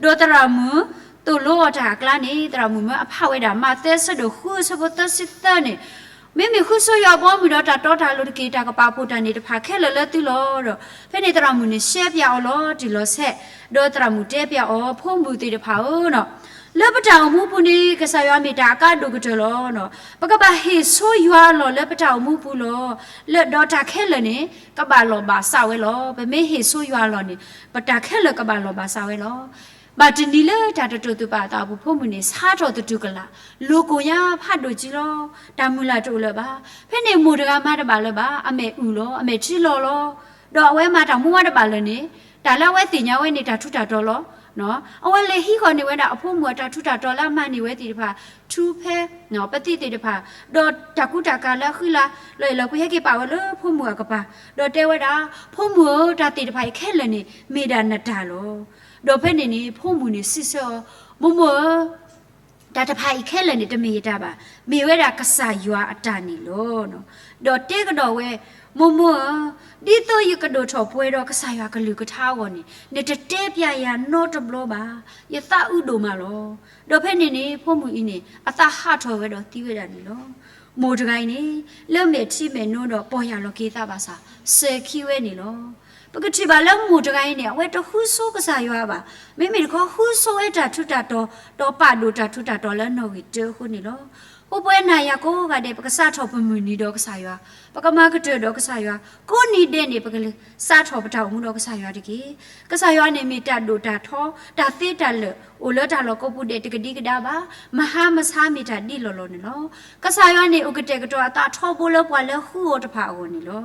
ဒီးသရၣ်မုၣ်သိၣ်လိအီၤတၢ်အကျါန့ၣ် သရၣ်မုၣ်မၢအဖးဝဲဒၣ် မးသဲဆၢဒိၣ်ဃုဆၢဖိသၢဆံသၢန့ၣ်, မ့မ့ၢ်ဃုဆိယွၤအဘီအမုၢ်ဒီးတၢ်တီတၢ်လိၤတက့ၢ်, တၢ်ကပာ်ဖှိၣ်တၢ်န့ၣ်တဖၣ်ခဲလၢာ်လၢသုလီၤဒီး ဖဲန့ၣ်သရၣ်မုၣ်န့ၣ်ရှဲပၠးအီၤလီၤတံၢ်လီၤဆဲး, ဒီးသရၣ်မုၣ်တဲပၠးအီၤ ဖိမုၣ်သ့ၣ်တဖၣ်ဧၢ, လၢပတၢ်အိၣ်မူပူၤန့ၣ် ကစၢ်ယွၤမ့ၢ်တၢ်အကါဒိၣ်ကတၢၢ်လီၤ. ပကဘၣ်ဟ့ၣ်ဆိယွၤအလီၢ်လၢပတၢ်အိၣ်မူပူၤလီၤ. လၢဒီးတၢ်ခဲလၢာ်န့ၣ် ကဘၣ်လီၢ်ဘၣ်စးဝဲလီၤ. ပမ့ၢ်ဟ့ၣ်ဆိယွၤအလီၢ်န့ၣ် ပတၢ်ခဲလၢာ်ကဘၣ်လီၢ်ဘၣ်စးဝဲလီၤ. ဘၣ်တနံၤလၢတၢ်တတိာ်သူၣ်ပာ်အသးအပူၤ ဖိမုၣ်န့ၣ် ဆါထီၣ်သတူၢ်ကလာ်, လိၤကိာ်ညါဖးဒိၣ်ကံလီၤ. တၢ်မုၢ်လၢ်တအိၣ်လၢၤဘၣ်. ဖဲန့ၣ်မိၢ်တဂၤမၤတဘၣ်လၢၤဘၣ်, အမဲာ်အုၣ်လီၤ, အမဲာ်ထံလီၤလီၤ. ဒီးအဝဲမၤတၢ်မူဝဲတဘၣ်လၢၤန့ၣ် တၢ်လၢအဝဲသ့ၣ်ညါဝဲန့ၣ် တၢ်ထူးတၢ်တီၤလီၤ. အဝဲလဲၤဟံးဃီၤန့ၢ်ဝဲဒၣ်အဖိမုၣ်အတၢ်ထူးတၢ်တီၤလၢအမၤန့ၢ်ဝဲသ့ၣ်တဖၣ်, ထူဖဲ ပသံၣ်သ့ၣ်တဖၣ်, ဒီးတၢ်ကူတၢ်ကၤလၢအဃံလၤ လီၤအဲၣ်လီၤကွံဟဲက့ၤပာ်ဝဲလၢဖိမုၣ်အကပၤ, ဒီးတဲဝဲဒၣ် ဖိမုၣ်ဧၢ, တၢ်သ့ၣ်တဖၣ်အံၤခဲလၢာ်န့ၣ် မ့ၢ်ဒၣ်နတၢ်လီၤ. ဒီးဖဲန့ၣ်န့ၣ် ဖိမုၣ်န့ၣ်စံးဆၢအီၤ, မိၢ်မိၢ်ဧၢ, တၢ်တဖၣ်အံၤခဲလၢာ်န့ၣ် တမ့ၢ်ယတၢ်ဘၣ်, မ့ၢ်ဝဲဒၣ်ကစၢ်ယွၤအတၢ်န့ၣ်လီၤ. ဒီးတဲကဒီးဝဲ, မိၢ်မိၢ်ဧၢ, ဒ်သိးယကဒိၣ်ထီၣ်ပှဲၤဒီးကစၢ်ယွၤကလုၢ်ကထါအဂီၢ်န့ၣ် နတတဲပၠးယၤနီတဘျီဘၣ်. ယသးအုးဒိၣ်မးလီၤ. ဒီးဖဲန့ၣ်န့ၣ် ဖိမုၣ်အံၤန့ၣ် အသးဟးထီၣ်ဝဲဒီးသံဝဲဒၣ်န့ၣ်လီၤ. မိၢ်တဂၤအံၤန့ၣ် လၢမဲာ်ထံမဲာ်နိဒီးပီၢ်ယၢ်လီၤက့ၤသးဘၣ်ဆၣ် စဲၤခံဝဲန့ၣ်လီၤ. ပကထံၣ်ဘၣ်လၢမိၢ်တဂၤအံၤန့ၣ် အဝဲတဃုဆိကစၢ်ယွၤဘၣ်. မ့မ့ၢ်တခီဃုဆိဝဲတၢ်ထူးတၢ်တီၤ, ဒီးပာ်ဒိၣ်တၢ်ထူးတၢ်တီၤလၢနီၣ်ဂံၢ်တၢအဃိန့ၣ်လီၤ. ဃိပဝဲနၤယၤကိးဂၤဒဲး ပကစးထီၣ်ပမုၢ်နံၤဒီးကစၢ်ယွၤ, ပကမၤကတၢၢ်ဒီးကစၢ်ယွၤ, ကိးနံၤဒဲးန့ၣ် ပကစးထီၣ်ပတၢ်အိၣ်မူဒီးကစၢ်ယွၤတက့ၢ်. ကစၢ်ယွၤန့ၣ်မ့ၢ်တၢ်ဒိၣ်တၢ်ထီ, တၢ်သ့တၢ်လၢာ် အိၣ်လၢတၢ်လီၢ်ကိးပူၤဒဲးတကဒံကဒါဘၣ်. မဟါမဆါမ့ၢ်တၢ်ဒ်လီၢ်လီၢ်န့ၣ်လီၤ. ကစၢ်ယွၤန့ၣ် အိၣ်ကတဲာ်ကတီၤအသးထီဘိလၢပှၤလၢဃုအီၤတဖၣ်အဂီၢ်န့ၣ်လီၤ.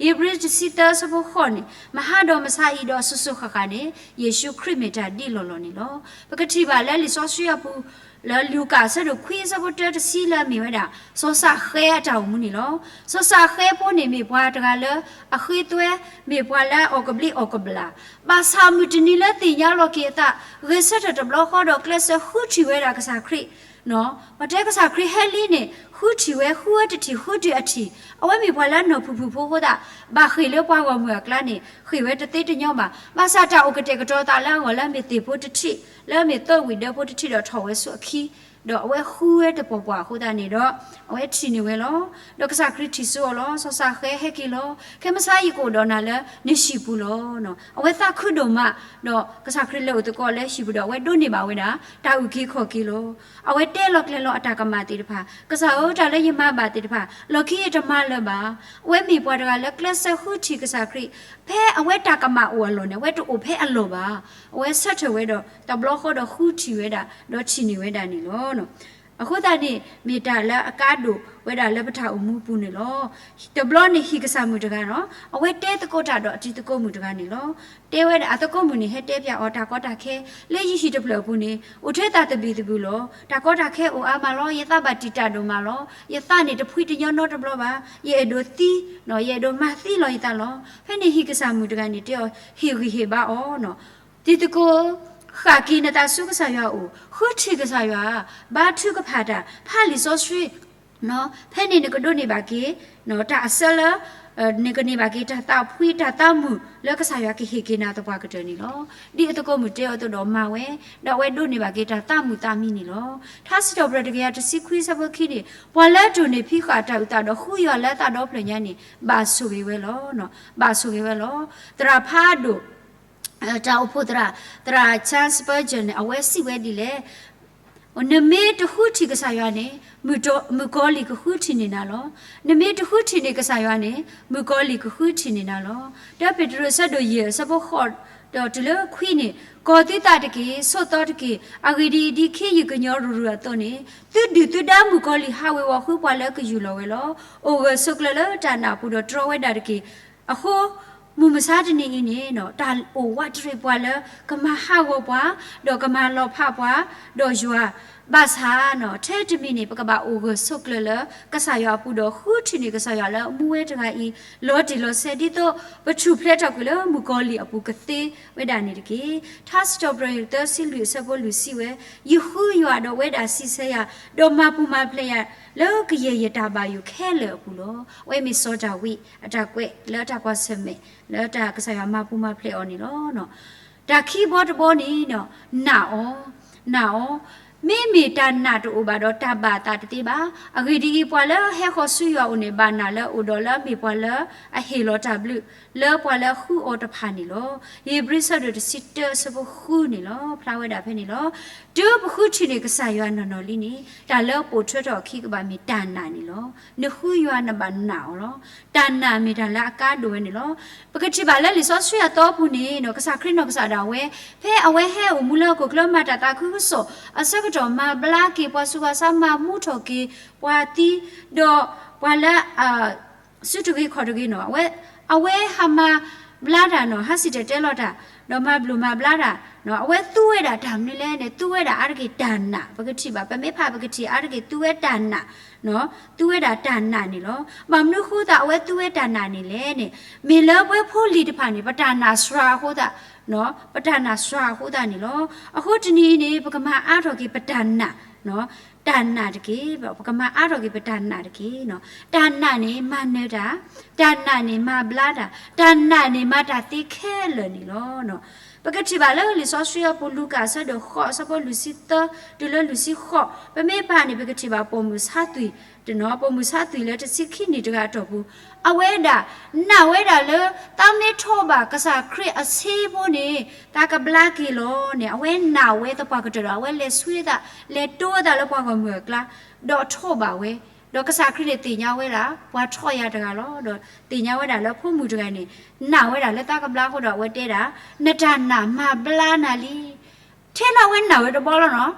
ဧ့ၤဘြံၤတဆံသၢအဆၢဖိဃိးန့ၣ်, မဟါဒီးမဆါအံၤဒီးစိၤစိၤဃၣ်ဃၣ်န့ၣ် ယ့ၣ်ၡူးခရံာ်မ့ၢ်တၢ်ဒ်လီၢ်လီၢ်န့ၣ်လီၤ. ပကထံၣ်ဘၣ်လၢလံာ်စီဆှံအပူၤ လၢလူၤကၣ်အဆၢဒိၣ်ခွံအဆၢဖိတၢတဆံလၢအမ့ၢ်ဝဲဒၣ် စီၤစးဃဲအတၢ်အိၣ်မူန့ၣ်လီၤ. စီၤစးဃဲဖိန့ၣ်မ့ၢ်ပှၤတဂၤလၢအဃ့သွဲ, မ့ၢ်ပှၤလၢအအီၣ်ကဘျံးအီၣ်ကဘျၣ်, ဘၣ်ဆၣ်မုၢ်တနံၤလၢသ့ၣ်ညါလီၤက့ၤအသး, ဂဲၤဆၢထၢၣ်တဘျီဃီဒီးကျဲးစၢးဃုထံၣ်ဝဲဒၣ်ကစၢ်ခရံာ် ပတဲကစၢ်ခရံာ်ဟဲလံန့ၣ် ဃုထံၣ်ဝဲ ဃုဝဲတထံၣ်ဃုတုၤအထံၣ်, အဝဲမ့ၢ်ပှၤလၢနီၢ်ဖုၣ်ဖုၣ်ဖိအဃိသတး ဘၣ်ဃ့ၢ်လၢပှၤဂီၢ်မုၢ်အကျါန့ၣ် ဃ့ၢ်ဝဲတသ့တညီဘၣ်. ဘၣ်ဆၣ်တၢ်အိၣ်ကတဲာ်ကတီၤသးလၢအဂီၢ်လၢမ့ၢ်သ့ၣ်ဖိတထံၣ်, လၢမ့ၢ်သၢဝံၣ်ဒၢဖိတထံၣ်ဒီးထီၣ်ဝဲဆူအခံ, ဒီးအဝဲဃုဝဲတပှီၢ်ပှၢ်အဃိသတးန့ၣ်ဒီး အဝဲထံၣ်န့ၢ်ဝဲလီၤ. ဒီးကစၢ်ခရံာ်ထံၣ်စိအီၤလီၤ. စီၤစးဃဲဟဲက့ၤလီၤ. ခဲမုၢ်ဆါယကအိၣ်ဒီးနၤလၢနဟံၣ်ပူၤလီၤ. အဝဲသးခုဒိၣ်မး, ဒီးကစၢ်ခရံာ်လဲၤအိၣ်သကိးလၢဟံၣ်ပူၤဒီး အဝဲဒိးန့ၢ်ဘၣ်ဝဲဒၣ် တၢ်အုၣ်က့ၤခီၣ်က့ၤလီၤ. အဝဲတဲလီၤကျဲၤလီၤအတၢ်ကမၣ်သ့ၣ်တဖၣ်, ကစၢ်ဧၢ, တၢ်လၢယမၤဘၣ်သ့ၣ်တဖၣ် လီၢ်ခံယတမၤလၢၤဘၣ်. အဝဲမ့ၢ်ပှၤတဂၤလၢကျဲးစၢးဃုထံၣ်ကစၢ်ခရံာ်, ဖဲအဝဲတၢ်ကမၣ်အိၣ်အလီၢ်န့ၣ် အဝဲတအိၣ်ဖဲအလီၢ်ဘၣ်. အဝဲဆၢထၢၣ်ဝဲဒီး တဘျီဃီဒီးဃုထံၣ်ဝဲဒၣ် ဒီးထံၣ်န့ၢ်ဝဲဒၣ်န့ၣ်လီၤ. အဃိသတးန့ၣ် မ့ၢ်တၢ်လၢအကါဒိၣ်ဝဲဒၣ်လၢပတၢ်အိၣ်မူပူၤန့ၣ်လီၤ. တဘျီန့ၣ်ဟံၣ်ကစၢ်မုၣ်တဂၤလီၤ, အဝဲတဲသကိးတၢ်ဒီးအတံၤသကိးမုၣ်တဂၤန့ၣ်လီၤ. တဲဝဲဒၣ်အသကိးမုၣ်န့ၣ် ဟဲတဲပၠးအီၤတၢ်ကီတၢ်ခဲ, လၢယဟံၣ်တဖျၢၣ်အပူၤန့ၣ် အိၣ်ထဲတၢ်သဘံၣ်သဘုၣ်လီၤ. တၢ်ကီတၢ်ခဲအိၣ်အါမးလီၤ. ယသးဘၣ်တံာ်တာ်ဒိၣ်မးလီၤ. ယသးန့ၣ်တဖှံတညီနီတဘျီဘၣ်. ယအဲၣ်ဒိးသံ, ယအဲၣ်ဒိးမၤသံလီၤယသးလီၤ. ဖဲန့ၣ်ဟံၣ်ကစၢ်မုၣ်တဂၤန့ၣ် တဲအီၤ ဟ့ၣ်ဂံၢ်ဟ့ၣ်ဘါအီၤ တံၤသကိး, ဃၣ်က့ၤနသးဆူကစၢ်ယွၤအအိၣ်, ဃုထံၣ်ကစၢ်ယွၤ, ဘါထုကဖၣ်တၢ်, ဖးလံာ်စီဆှံ, ဖဲန့ၣ်နကဒိးန့ၢ်ဘၣ်က့ၤ တၢ်အဆၢလၢ နကန့ၢ်ဘၣ်က့ၤတၢ်သးဖှံတၢ်သးမုာ်လၢကစၢ်ယွၤကဟ့ၣ်က့ၤနၤသပှၢ်ကတၢၢ်န့ၣ်လီၤ. ဒ်အသကိးမုၣ်တဲအီၤအသိးဒီးမၤဝဲ, ဒီးအဝဲဒိးန့ၢ်ဘၣ်က့ၤတၢ်သးမုာ်သးမံန့ၣ်လီၤ. ထါစံးထီၣ်ပတြၢၤတကယၤတဆံခွံဆၢဖိခံန့ၣ်, ပှၤလၢတိၢ်န့ၢ်ဖံးဃာ်တၢ်အုၣ်သးဒီးဃုယွၤလၢအသးဒီဖျၢၣ်ညါန့ၣ် ဘၣ်ဆိၣ်ဂ့ၤဝဲလီၤ. ဘၣ်ဆိၣ်ဂ့ၤဝဲလီၤ. သရၣ်ဖးဒိၣ် တၢ်အိၣ်ဖှိၣ်သရၣ်, သရၣ် Charles Spurgeon န့ၣ် အဝဲစံးဝဲဒ်လဲၣ်, နမ့ၢ်တဃုထံၣ်ကစၢ်ယွၤန့ၣ် မုၣ်ကီၤလံၢ်ကဃုထံၣ်န့ၢ်နၤလီၤ. နမ့ၢ်တဃုထံၣ်န့ၢ်ကစၢ်ယွၤန့ၣ် မုၣ်ကီၤလံၢ်ကဃုထံၣ်န့ၢ်နၤလီၤ. တၢပ့းတရူးအဆၢဒိၣ်ယဲၢ်အဆၢဖိဃိးဒီးတုၤလၢခွံန့ၣ်, ကီၤသုသးတက့ၢ်, ဆိးသီတက့ၢ်, အဂ့ၢ်ဒ်အံၤ, ဒ်ခ့ယုၢ်ကညီရုၢ်ရုၢ်အသိးန့ၣ်, သုဒုၣ်သုဒါမုၣ်ကီၤလံၢ်ဟးဝ့ၤဝီၤဃုပှၤလၢကယူၢ်လီၤဝဲလီၤ. အိၣ်ဂၢၢ်ဆိးကျၢၤလၢတၢ်နာ်အပူၤဒီးတြီဝဲဒၣ်တက့ၢ်. အဃိ မုၢ်မဆါတနံၤအံၤန့ၣ် တၢ်အိၣ်ဝးတရံးပှၤလၢ ကမၤဟးဂီၤပှၤ, ဒီးကမၤလီၤဖးပှၤ, ဒီးယွၤ, ဘၣ်ဆၣ် ထဲတမံၤန့ၣ် ပကဘၣ်အိၣ်ဂၢၢ်ဆိးကျၢၤလၢ ကစၢ်ယွၤအပူၤဒီး ဃုထံၣ်န့ၢ်ကစၢ်ယွၤလၢအမူဝဲတဂၤအံၤ လီၤတံၢ်လီၤဆဲး ဒ်သိးပထူၣ်ဖျဲးထီၣ်ကွံာ်လၢမုၣ်ကီၤလံၢ်အပူၤကသ့ဝဲဒၣ်န့ၣ်တက့ၢ်. ထါစံးထီၣ်ပတြၢၤယွၤသၢဆံလွံၢ်အဆၢဖိလွံၢ်စံးဝဲ, ယဃုယွၤဒီးအဝဲဒၣ်စံးဆၢယၤ, ဒီးမၤပူၤမၤဖျဲးယၤ လၢကယဲၢ်ယတၢ်ဘၣ်ယိၣ်ခဲလၢာ်အပူၤလီၤ. အဝဲမ့ၢ်စီၤဒၤဝံးအတၢ်ကွဲးလၢတၢ်ကွၢ်ဆၢၣ်မဲာ် လၢတၢ်ကစၢ်ယွၤမၤပူၤမၤဖျဲးအီၤန့ၣ်လီၤ. တၢ်ခံဘီတဘီန့ၣ် နာ်အီၤ, နာ်အီၤ, မ့မ့ၢ်တၢ်နာ်တအိၣ်ဘၣ်ဒီးတၢ်ဘၣ်အသးတသ့ဘၣ်. အဂ့ၢ်ဒ်အံၤ, ပှၤလၢဟဲဃီၤဆူယွၤအအိၣ်န့ၣ် ဘၣ်နာ်လၢအအိၣ်ဒီးလၢအမ့ၢ်ပှၤလၢအဟ့ၣ်လီၤတၢ်ဘျုး လၢပှၤလၢအဃုအီၤတဖၣ်န့ၣ်လီၤ. ဧ့ၤဘြံၤဆၢဒိၣ်တဆံတၢအဆၢဖိဃုန့ၣ်လီၤ. ဖျါဝဲဒၣ်ဖဲန့ၣ်လီၤ. တုၤပဃုထံၣ်န့ၢ်ကစၢ်ယွၤနီၢ်နီၢ်လံန့ၣ် တၢ်လၢပိာ်ထွဲထီၣ်အခံကဘၣ်မ့ၢ်တၢ်နာ်န့ၣ်လီၤ. နဃုယွၤနဘၣ်နာ်အီၤလီၤ. တၢ်နာ်မ့ၢ်တၢ်လၢအကါဒိၣ်ဝဲန့ၣ်လီၤ. ပကထံၣ်ဘၣ်လၢလံာ်စီဆှံအသီအပူၤန့ၣ် ကစၢ်ခရံာ်နီၢ်ကစၢ်ဒၣ်ဝဲ ဖဲအဝဲဟဲအိၣ်မူလၢဟီၣ်ခိၣ်ချၢမၤတၢ်သးခုကစီၣ်အဆၢကတီၢ် မၤဘျါက့ၤပှၤဆူးပှၤဆါ မၤမူထီၣ်က့ၤပှၤသံ ဒီးပှၤလၢ အစုတဂ့ၤခီၣ်တဂ့ၤနီၤ, အဝဲဟးမၤဘျါတၢ်နီၤ, ဟးစံၣ်တဲၤတဲလီၤတၢ်, ဒီးမၤဘျုးမၤဘျါတၢ်, အဝဲသူဝဲဒၣ်တၢ်မနုၤလဲၣ်န့ၣ်, သူဝဲဒၣ်အါတက့ၢ်တၢ်နာ်, ပကထံၣ်ဘၣ်, ပမ့ၢ်ဖးပကထံၣ်အါတက့ၢ် သူဝဲတၢ်နာ်, သူဝဲဒၣ်တၢ်နာ်န့ၣ်လီၤ. ဘၣ်မနုၤဃိသးအဝဲသူဝဲတၢ်နာ်န့ၣ်လဲၣ်န့ၣ်, မ့ၢ်လၢပဝဲဖိလံၤတဖၣ်န့ၣ် ပတၢ်နာ်စှၤအဃိသတး, ပတၢ်နာ်စှၤအဃိသတးန့ၣ်လီၤ. အဃိတနံၤအံၤန့ၣ် ပကမၤအါထီၣ်က့ၤပတၢ်နာ် တၢ်နာ်တက့ၢ်. ပကမၤအါထီၣ်က့ၤပတၢ်နာ်တက့ၢ်. တၢ်နာ်န့ၣ်မၤနၢၤတၢ်, တၢ်နာ်န့ၣ်မၤဘျါတၢ်, တၢ်နာ်န့ၣ်မၤတၢ်သ့ခဲလၢာ်န့ၣ်လီၤ. ပကထံၣ်ဘၣ်လၢလံာ်စီဆှံအပူၤ လူၤကၣ်အဆၢဒိၣ်ဃိး အဆၢဖိလွံၢ်ဆံသၢ တုၤလၢလွံၢ်ဆံဃိး, ပမ့ၢ်ပာ်န့ၣ် ပကထံၣ်ဘၣ်ပိာ်မုၣ်ဆါသွံၣ်တနီၤ, ပိာ်မုၣ်ဆါသွံၣ်လၢတဆံခံနံၣ်တဂၤအတီၢ်ပူၤ, အဝဲဒၣ်နာ်ဝဲဒၣ်လၢ သးမ့ၢ်ထီၣ်ဘၣ်ကစၢ်ခရံာ်အဆ့ဖိန့ၣ် သးကဘျါက့ၤလီၤန့ၣ် အဝဲနာ်ဝဲသပှၢ်ကတၢၢ်ဒီး အဝဲလဲၤဆှၢသး လဲၤတိသးလၢပှၤဂီၢ်မုၢ်အကျါ, ဒီးထီၣ်ဘၣ်ဝဲ, ဒီးကစၢ်ခရံာ်န့ၣ်သ့ၣ်ညါဝဲဒၣ် ပှၤထီၣ်ယၤတဂၤလီၤ. ဒီးသ့ၣ်ညါဝဲဒၣ်လၢဖိမုၣ်တဂၤန့ၣ် နာ်ဝဲဒၣ်လၢသးကဘျါအဃိဒီး အဝဲတဲဒၣ်, နတၢ်နာ်မၤဘျါနၤလံ. ထဲလၢအဝဲနာ်ဝဲတဘီလီၤနီၤ,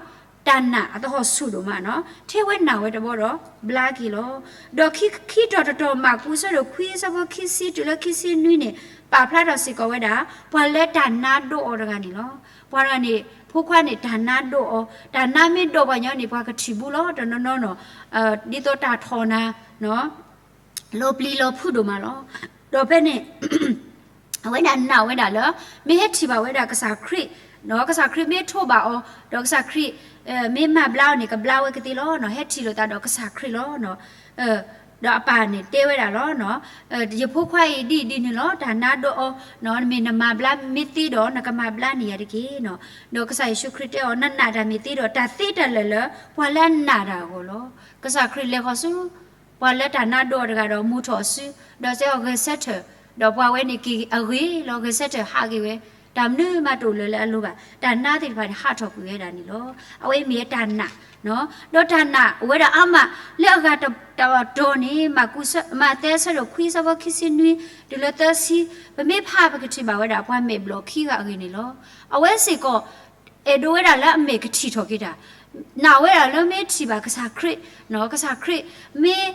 တၢ်နာ်အတဟီၣ်ဆူၣ်ဒိၣ်မးနီၤ, ထဲဝဲနာ်ဝဲတဘီဒီး ဘျါက့ၤလီၤ. ဒီးခံ, ခံတီၤတတီၤ မၢ်ကူးအဆၢဒိၣ်ခွံ အဆၢဖိခံဆံတုၤလၢခံဆံနွံန့ၣ် ပာ်ဖျါထီၣ်စ့ၢ်ကီးဝဲဒၣ် ပှၤလၢတၢ်နါဒိၣ်အီၤတဂၤန့ၣ်လီၤ. ပှၤတဂၤန့ၣ် ဖိခွါန့ၣ် တၢ်နါဒိၣ်အီၤ, တၢ်နါမ့ၢ်ဒိၣ်ပှၤညီန့ၣ် ပှၤကထံၣ်ဘူးလီၤ တနီၤနီၤနီၤ, ဒ်သိးတၢ်ထီၣ်နၤ လီၤပျံၤလီၤဖုးဒိၣ်မးလီၤ. ဒီးဖဲန့ၣ် အဝဲဒၣ်နာ်ဝဲဒၣ်လၢ မ့ၢ်ဟဲထံၣ်ဘၣ်ဝဲဒၣ်ကစၢ်ခရံာ်, ကစၢ်ခရံာ်မ့ၢ်ထိးဘၣ်အီၤ ဒီးကစၢ်ခရံာ် မ့ၢ်မၤဘျါအီၤန့ၣ် ကဘျါဝဲကသ့လီၤ. ဟဲထံၣ်လိာ်သးဒီးကစၢ်ခရံာ်လီၤ. ဒီးအပၢ်န့ၣ်တဲဝဲဒၣ်လီၤ, ယဖိခွါအံၤဒ်အံၤဒ်န့ၣ်လီၤ, တၢ်နါဒိၣ်အီၤ, မ့ၢ်နမၤဘျါမ့ၢ်သ့ဒီး နကမၤဘျါန့ၢ်ယၤတက့ၢ်. ဒီးကစၢ်ယ့ၣ်ၡူးခရံာ်တဲအီၤ, နနာ်တၢ်မ့ၢ်သ့ဒီး တၢ်သ့တၢ်လၢာ်လၢ ပှၤလၢအနာ်တၢ်အဂီၢ်လီၤ. ကစၢ်ခရံာ်လဲၤဃီၤဆူ ပှၤလၢတၢ်နါဒိၣ်အီၤတဂၤဒီး မူထီၣ်အစု, ဒီးစဲအီၤဂဲၤဆၢထၢၣ်, ဒီးပှၤဝဲန့ၣ်က့ၤအဂ့ၤလီၤ, ဂဲၤဆၢထၢၣ်ဟးက့ၤဝဲ, တၢ်မနုၤမးတအိၣ်လၢၤလၢအလိၤဘၣ်, တၢ်နါသ့ၣ်တဖၣ်န့ၣ် ဟးထီၣ်ကွံာ်ဝဲဒၣ်န့ၣ်လီၤ. အဝဲမ့ၢ်ဝဲတၢ်နာ်, ဒီးတၢ်နာ်အိၣ်ဝဲဒၣ်အါမး လၢအဂၤတတီၤန့ၣ် မၢ်ကူး, မးသဲအဆၢဒိၣ်ခွံ အဆၢဖိခံဆံနွံ တုၤလၢသၢဆံ, ပမ့ၢ်ဖးပကထံၣ်ဘၣ်ဝဲဒၣ် ပှၤမဲာ်ဘျီၣ်ခံဂၤအဂ့ၢ်န့ၣ်လီၤ. အဝဲစ့ၢ်ကီး အဲၣ်ဒိးဝဲဒၣ်လၢအမဲာ်ကထံၣ်ထီၣ်က့ၤတၢ်, နာ်ဝဲဒၣ်လၢမ့ၢ်ထံၣ်ဘၣ်ကစၢ်ခရံာ်, ကစၢ်ခရံာ်မ့ၢ်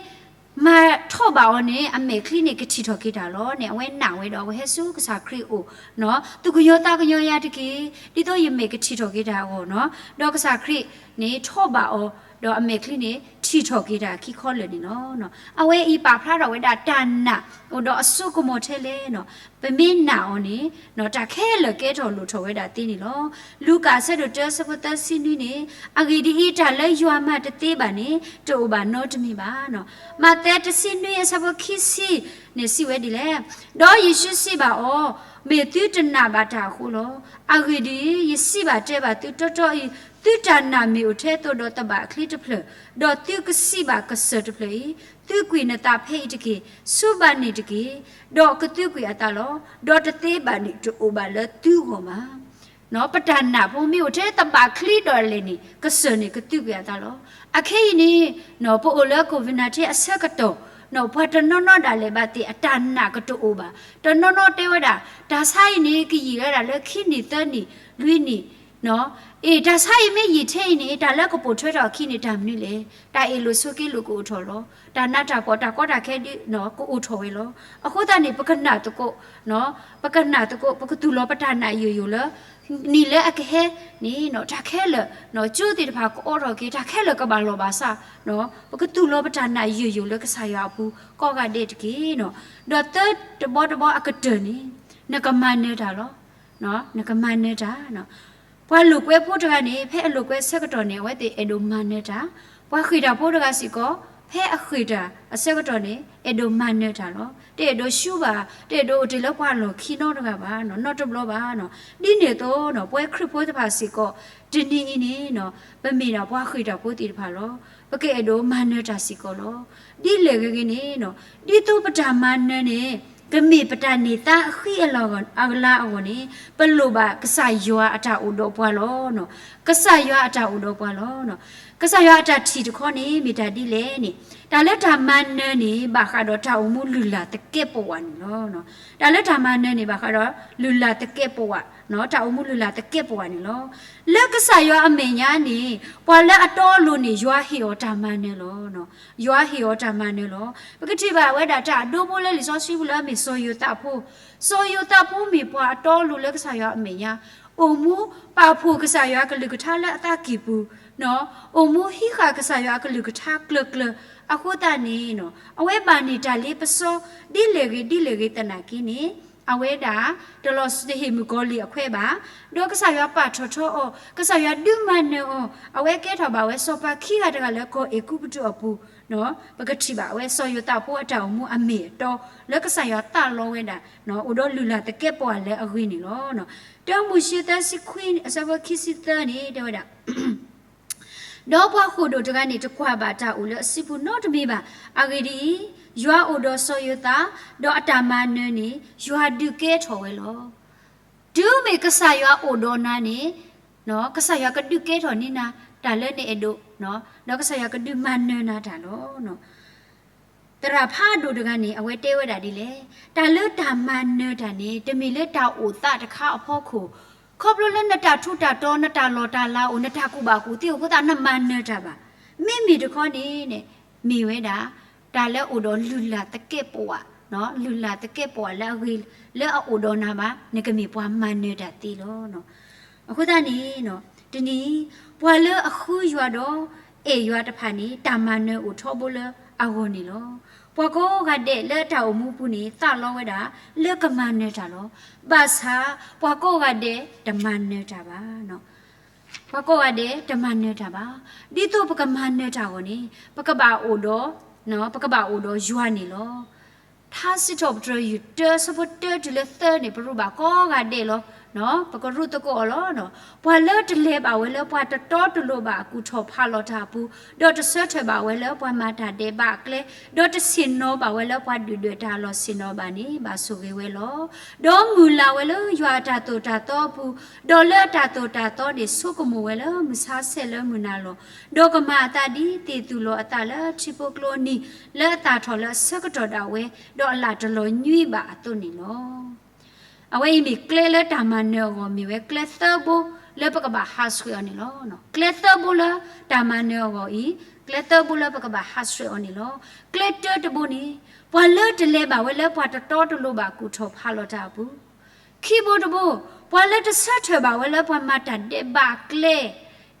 မၤထီၣ်ဘၣ်အီၤန့ၣ် အမဲာ်ချံန့ၣ်ကထံၣ်ထီၣ်က့ၤတၢ်လီၤန့ၣ် အဝဲနာ်ဝဲဒီး အဝဲဟဲဆူကစၢ်ခရံာ်အအိၣ်, သူၣ်ကညီၤသးကညီၤယၤတက့ၢ်, ဒ်သိးယမဲာ်ကထံၣ်ထီၣ်က့ၤတၢ်အဂီၢ်နီၤ, ဒီးကစၢ်ခရံာ်န့ၣ်ထီၣ်ဘၣ်အီၤ, ဒီးအမဲာ်ချံန့ၣ်ထံၣ်ထီၣ်က့ၤတၢ်ခံခီလၢာ်န့ၣ်လီၤ. အဝဲအံၤပာ်ဖျါထီၣ်ဝဲဒၣ်တၢ်နာ်အိၣ်ဒီးအစိကမီၤထဲလဲၣ်နီၤ, ပမ့ၢ်နာ်အီၤန့ၣ် တၢ်ခဲလၢာ်ကဲထီၣ်လိၣ်ထီၣ်ဝဲဒၣ်သ့န့ၣ်လီၤ. လူၤကၣ်အဆၢဒိၣ်တၢ အဆၢဖိသၢဆံနွံန့ၣ်, အဂ့ၢ်ဒ်အံၤ, တၢ်လၢယွၤမၤတသ့ဘၣ်န့ၣ် တအိၣ်ဘၣ်နီတမံၤဘၣ်နီၤ. မးသဲတဆံနွံ အဆၢဖိခံဆံန့ၣ် စံးဝဲဒ်လဲၣ်, ဒီးယ့ၣ်ၡူးစံးဘၣ်အီၤ, မ့ၢ်သုတနာ်ဘၣ်တၢ်အဃိလီၤ. အဂ့ၢ်ဒ်အံၤ, ယစံးဘၣ်တဲဘၣ်သုတီတီအံၤ, သုတၢ်နာ်မ့ၢ်အိၣ်ထဲသိးဒီးသဘၣ်ချံတဖျၢၣ်, ဒီးသုကစံးဘၣ်ကစၢၢ်တဖျၢၣ်အံၤ, သုကွံာ်နသးဖဲအံၤတက့ၢ်, ဆူဘၣ်န့ၣ်တက့ၢ်, ဒီးကသုကွံာ်အသးလီၤ. ဒီးတသ့ဘၣ်န့ၣ် တအိၣ်ဘၣ်လၢသုဂီၢ်ဘၣ်. ပတၢ်နာ်ဖိမ့ၢ်အိၣ်ထဲသဘၣ်ချံဒီးလဲာ်န့ၣ် ကစၢၢ်န့ၣ်ကသုကွံာ်အသးလီၤ. အခဲအံၤန့ၣ် ပအိၣ်လၢ COVID nineteen အဆၢကတီၢ်, ပှၤတနီၤနီၤဒၣ်လဲာ်ဘၣ်သ့ၣ်အတၢ်နာ်ကတအိၣ်ဘၣ်. တနီၤနီၤတဲဝဲဒၣ် တၢ်ဆါအံၤန့ၣ် ကယံာ်ဝဲဒၣ်လၢခံနံၣ်သၢနံၣ်လွံၢ်နံၣ်, အ့ တၢ်ဆါအံၤမ့ၢ်ယံာ်ထဲအံၤန့ၣ် တၢ်လၢကပိာ်ထွဲထီၣ်အခံန့ၣ် တၢ်မနုၤလဲၣ်. တၢ်အ့ၣ်လိာ်ဆိးက့လိာ်ကအိၣ်ထီၣ်လီၤ. တၢ်နးတၢ်ဖှီၣ်တၢ်ကီတၢ်ခဲဒ် ကအိၣ်ထီၣ်ဝဲလီၤ. အဃိသတးန့ၣ် ပကနာ်သကိး, ပကနာ်သကိး ပကသူၣ်လီၤပတၢ်နာ်ယိာ်ယိာ်လၢ နံၣ်လၢအကဟဲန့ၣ် တၢ်ခဲလၢာ် ကၠိသ့ၣ်တဖၣ်ကအိးထီၣ်က့ၤ, တၢ်ခဲလၢာ်ကဘၣ်လီၢ်ဘၣ်စး, ပကသူၣ်လီၤပတၢ်နာ်ယိာ်ယိာ်လၢကစၢ်ယွၤအပူၤကိးဂၤဒဲးတက့ၢ်. ဒီးသၢတဘီတဘီအကတၢၢ်န့ၣ် နကမၤနၢၤတၢ်လီၤ. နကမၤနၢၤတၢ်. ပှၤလိာ်ကွဲဖိတဂၤန့ၣ် ဖဲအလိာ်ကွဲအဆၢကတီၢ်န့ၣ် အဝဲသ့ၣ်အဲၣ်ဒိးမၤနၢၤတၢ်, ပှၤဃ့ၢ်တၢ်ဖိတဂၤစ့ၢ်ကီး ဖဲအဃ့ၢ်တၢ်အဆၢကတီၢ်န့ၣ် အဲၣ်ဒိးမၤနၢၤတၢ်လီၤ. တအဲၣ်ဒိးဆူဘၣ်, တအဲၣ်ဒိးအိၣ်တ့ၢ်လၢပှၤလီၢ်ခံနီတဂၤဘၣ်, နီတဘျီဘၣ်. ဒ်န့ၣ်အသိး ပဝဲခရံာ်ဖိတဖၣ်စ့ၢ်ကီး တနံၤအံၤန့ၣ် ပမ့ၢ်ဒၣ်ပှၤဃ့ၢ်တၢ်ဖိသ့ၣ်တဖၣ်လီၤ. ပကအဲၣ်ဒိးမၤနၢၤတၢ်စ့ၢ်ကီးလီၤ. ဒ်လဲၣ်ဂ့ၤဂ့ၤန့ၣ် ဒ်သိးပတၢ်မၤနၢၤန့ၣ် ကမ့ၢ်ပတၢ်န့ၢ်သါအဃံအလၤအဂီၢ်န့ၣ် ပလိၣ်ဘၣ်ကစၢ်ယွၤအတၢ်အိၣ်ဒီးပှၤလီၤ. ကစၢ်ယွၤအတၢ်အိၣ်ဒီးပှၤလီၤ. ကစၢ်ယွၤအတၢ်ထံၣ်တခီန့ၣ် မ့ၢ်တၢ်ဒ်လဲၣ်န့ၣ်, တၢ်လၢတၢ်မၤနၢၤန့ၣ် ဘၣ်ဃးဒီးတၢ်အိၣ်မူလုၢ်လၢ်သကဲးပဝးန့ၣ်လီၤ. တၢ်လၢတၢ်မၤနၢၤန့ၣ် ဘၣ်ဃးဒီးလုၢ်လၢ်သကဲးပဝး, တၢ်အိၣ်မူလုၢ်လၢ်သကဲးပဝးန့ၣ်လီၤ. လၢကစၢ်ယွၤအမဲာ်ညါန့ၣ် ပှၤလၢအတီအလိၤန့ၣ် ယွၤဟ့ၣ်အီၤတၢ်မၤနၢၤလီၤ. ယွၤဟ့ၣ်အီၤတၢ်မၤနၢၤလီၤ. ပကထံၣ်ဘၣ်ဝဲဒၣ်တၢ်အဒိဖိလၢလံာ်စီဆှံပူၤလၢအမ့ၢ်စီၤယိၤသးဖိ, စီၤယိၤသးဖိမ့ၢ်ပှၤအတီအလိၤလၢကစၢ်ယွၤအမဲာ်ညါ, အိၣ်မူပာ်ဖှိၣ်ကစၢ်ယွၤအကလုၢ်ကထါလၢအသးကံၢ်ပူၤ, အိၣ်မူဟံးဃာ်ကစၢ်ယွၤအကလုၢ်ကထါကျၢၤကျၢၤ, အဃိသတးန့ၣ် အဝဲဘၣ်န့ၢ်တၢ်လ့ပစီ ဒ်လဲၣ်ဂ့ၤဒ်လဲၣ်ဂ့ၤသနာ်က့န့ၣ် အဝဲဒၣ် တလီၤစတဟ့ၣ်မုၣ်ကီၤလံၢ်အခွဲးဘၣ်, ဒီးကစၢ်ယွၤပာ်ထီၣ်ထီအီၤ, ကစၢ်ယွၤဒုးမၤနၢၤအီၤ, အဝဲကဲထီၣ်ဘၣ်ဝဲစီၤပၤခံဂၤတဂၤလၢကီၢ်အဲၤကူပတူးအပူၤ, ပကထံၣ်ဘၣ်ဝဲစီၤယိၤသးဖိအတၢ်အိၣ်မူအမ့ၢ်အတီ လၢကစၢ်ယွၤသးလီဝဲဒၣ် အိၣ်ဒီးလုၢ်လၢ်သကဲးပဝးလၢအဂ့ၤန့ၣ်လီၤ. တၢမိၤၡ့သၢဆံခွံ အဆၢဖိခံဆံသၢန့ၣ် တဲဝဲဒၣ် ဒီးပှၤဃိာ်ဒိၣ်တဂၤန့ၣ် တကွၢ်ဘၣ်တၢ်အိၣ်လၢအစုပူၤနီတမံၤဘၣ်. အဂ့ၢ်ဒ်အံၤ, ယွၤအိၣ်ဒီးစီၤယိၤသး, ဒီးအတၢ်မၤနၢၤန့ၣ် ယွၤဒုးကဲထီၣ်ဝဲလီၤ. တုၤမ့ၢ်ကစၢ်ယွၤအိၣ်ဒီးနၤန့ၣ်, ကစၢ်ယွၤကဒုးကဲထီၣ်န့ၢ်နၤ တၢ်လၢနအဲၣ်ဒိး, ဒီးကစၢ်ယွၤကဒုးမၤနၢၤနၤတၢ်လီၤ. သရၣ်ဖးဒိၣ်တဂၤန့ၣ် အဝဲတဲဝဲဒၣ်ဒ်လဲၣ်, တၢ်လၢတၢ်မၤနၢၤတၢ်န့ၣ် တမ့ၢ်လၢတၢ်အိၣ်သးတခါအဖီခိၣ်, ခီဖျိလၢနတၢ်ထူးတၢ်တီၤ နတၢ်လီၢ်တၢ်လၤအိၣ် နတၢ်ကူၣ်ဘၣ်ကူၣ်သ့အဃိသတး နမၤနၢၤတၢ်ဘၣ်. မ့မ့ၢ်တခီန့ၣ် မ့ၢ်ဝဲဒၣ် တၢ်လၢအိၣ်ဒီးလုၢ်လၢ်သကဲးပဝး, လုၢ်လၢ်သကဲးပဝးလၢအဂ့ၤ လၢအအိၣ်ဒီးနၤဘၣ် နကမ့ၢ်ပှၤမၤနၢၤတၢ်သ့လီၤ. အဃိသတးန့ၣ် တနံၤအံၤ ပှၤလၢအဃုယွၤဒီးအဲၣ်ယွၤတဖၣ်န့ၣ် တၢ်မၤနၢၤအိၣ်ထီဘိလၢအဂီၢ်န့ၣ်လီၤ. ပှၤကိးဂၤဒဲးလၢတၢ်အိၣ်မူပူၤန့ၣ် သးလီဝဲဒၣ်လၢကမၤနၢၤတၢ်လီၤ. ဘၣ်ဆၣ် ပှၤကိးဂၤဒဲးတမၤနၢၤတၢ်ဘၣ်. ပှၤကိးဂၤဒဲးတမၤနၢၤတၢ်ဘၣ်. ဒ်သိးပကမၤနၢၤတၢ်အဂီၢ်န့ၣ် ပကဘၣ်အိၣ်ဒီး, ပကဘၣ်အိၣ်ဒီးယွၤန့ၣ်လီၤ. ထါစံးထီၣ်ပတြၢၤ ယုၢ်တၢဆၢဖိတၢတုၤလၢသၢန့ၣ် ပရူးဘၣ်ကိးဂၤဒဲးလီၤ. ပကရူးသကိးအီၤလီၤ. ပှၤလၢတလဲၤဘၣ်ဝဲလၢပှၤတတီတလိၤဘၣ်အကူၣ်ထီၣ်ဖးလီၤတၢ်အပူၤ, ဒီးတဆၢထၢၣ်ဘၣ်ဝဲလၢပှၤမၤတၢ်ဒဲးဘးအကျဲ, ဒီးတဆ့ၣ်နီၤဘၣ်ဝဲလၢပှၤဒုၣ်ဒွဲၣ်တၢ်အလီၢ်ဆ့ၣ်နီၤဘၣ်န့ၣ် ဘၣ်ဆိၣ်ဂ့ၤဝဲလီၤ. ဒီးမုၢ်လၢ်ဝဲလၢယွၤအတၢ်သိၣ်တၢ်သီအပူၤ, ဒီးလၢအတၢ်သိၣ်တၢ်သီန့ၣ် ဆိကမိၣ်ဝဲလၢမုၢ်ဆါဆဲးလၢမုၢ်နၤလီၤ. ဒီးကမၤအသးဒ်သ့ၣ်သူၣ်လီၤအသးလၢထံဖိကျိအနံၤ, လၢအသၣ်ထီၣ်လၢအဆၢကတီၢ်ဒၣ်ဝဲ, ဒီးအလၢ်တလီၤညွံးဘၣ်အသိးန့ၣ်လီၤ. အဝဲအံၤမ့ၢ်ကျဲလၢတၢ်မၤနၢၤအဂီၢ် မ့ၢ်ဝဲကျဲသၢဘိလၢပကဘၣ်ဟးဆှဲးအီၤန့ၣ်လီၤ. ကျဲသၢဘိလၢတၢ်မၤနၢၤအဂီၢ်အံၤ, ကျဲသၢဘိလၢပကဘၣ်ဟးဆှဲးအီၤန့ၣ်လီၤ. ကျဲတၢတဘိန့ၣ်, ပှၤလၢတလဲၤဘၣ်ဝဲလၢပှၤတတီတလိၤဘၣ်ကူၣ်ထီၣ်ဖးလီၤတၢ်အပူၤ, ခံဘိတဘိ, ပှၤလၢတဆၢထၢၣ်ဘၣ်ဝဲလၢပှၤမၤတၢ်ဒဲးဘးအကျဲ,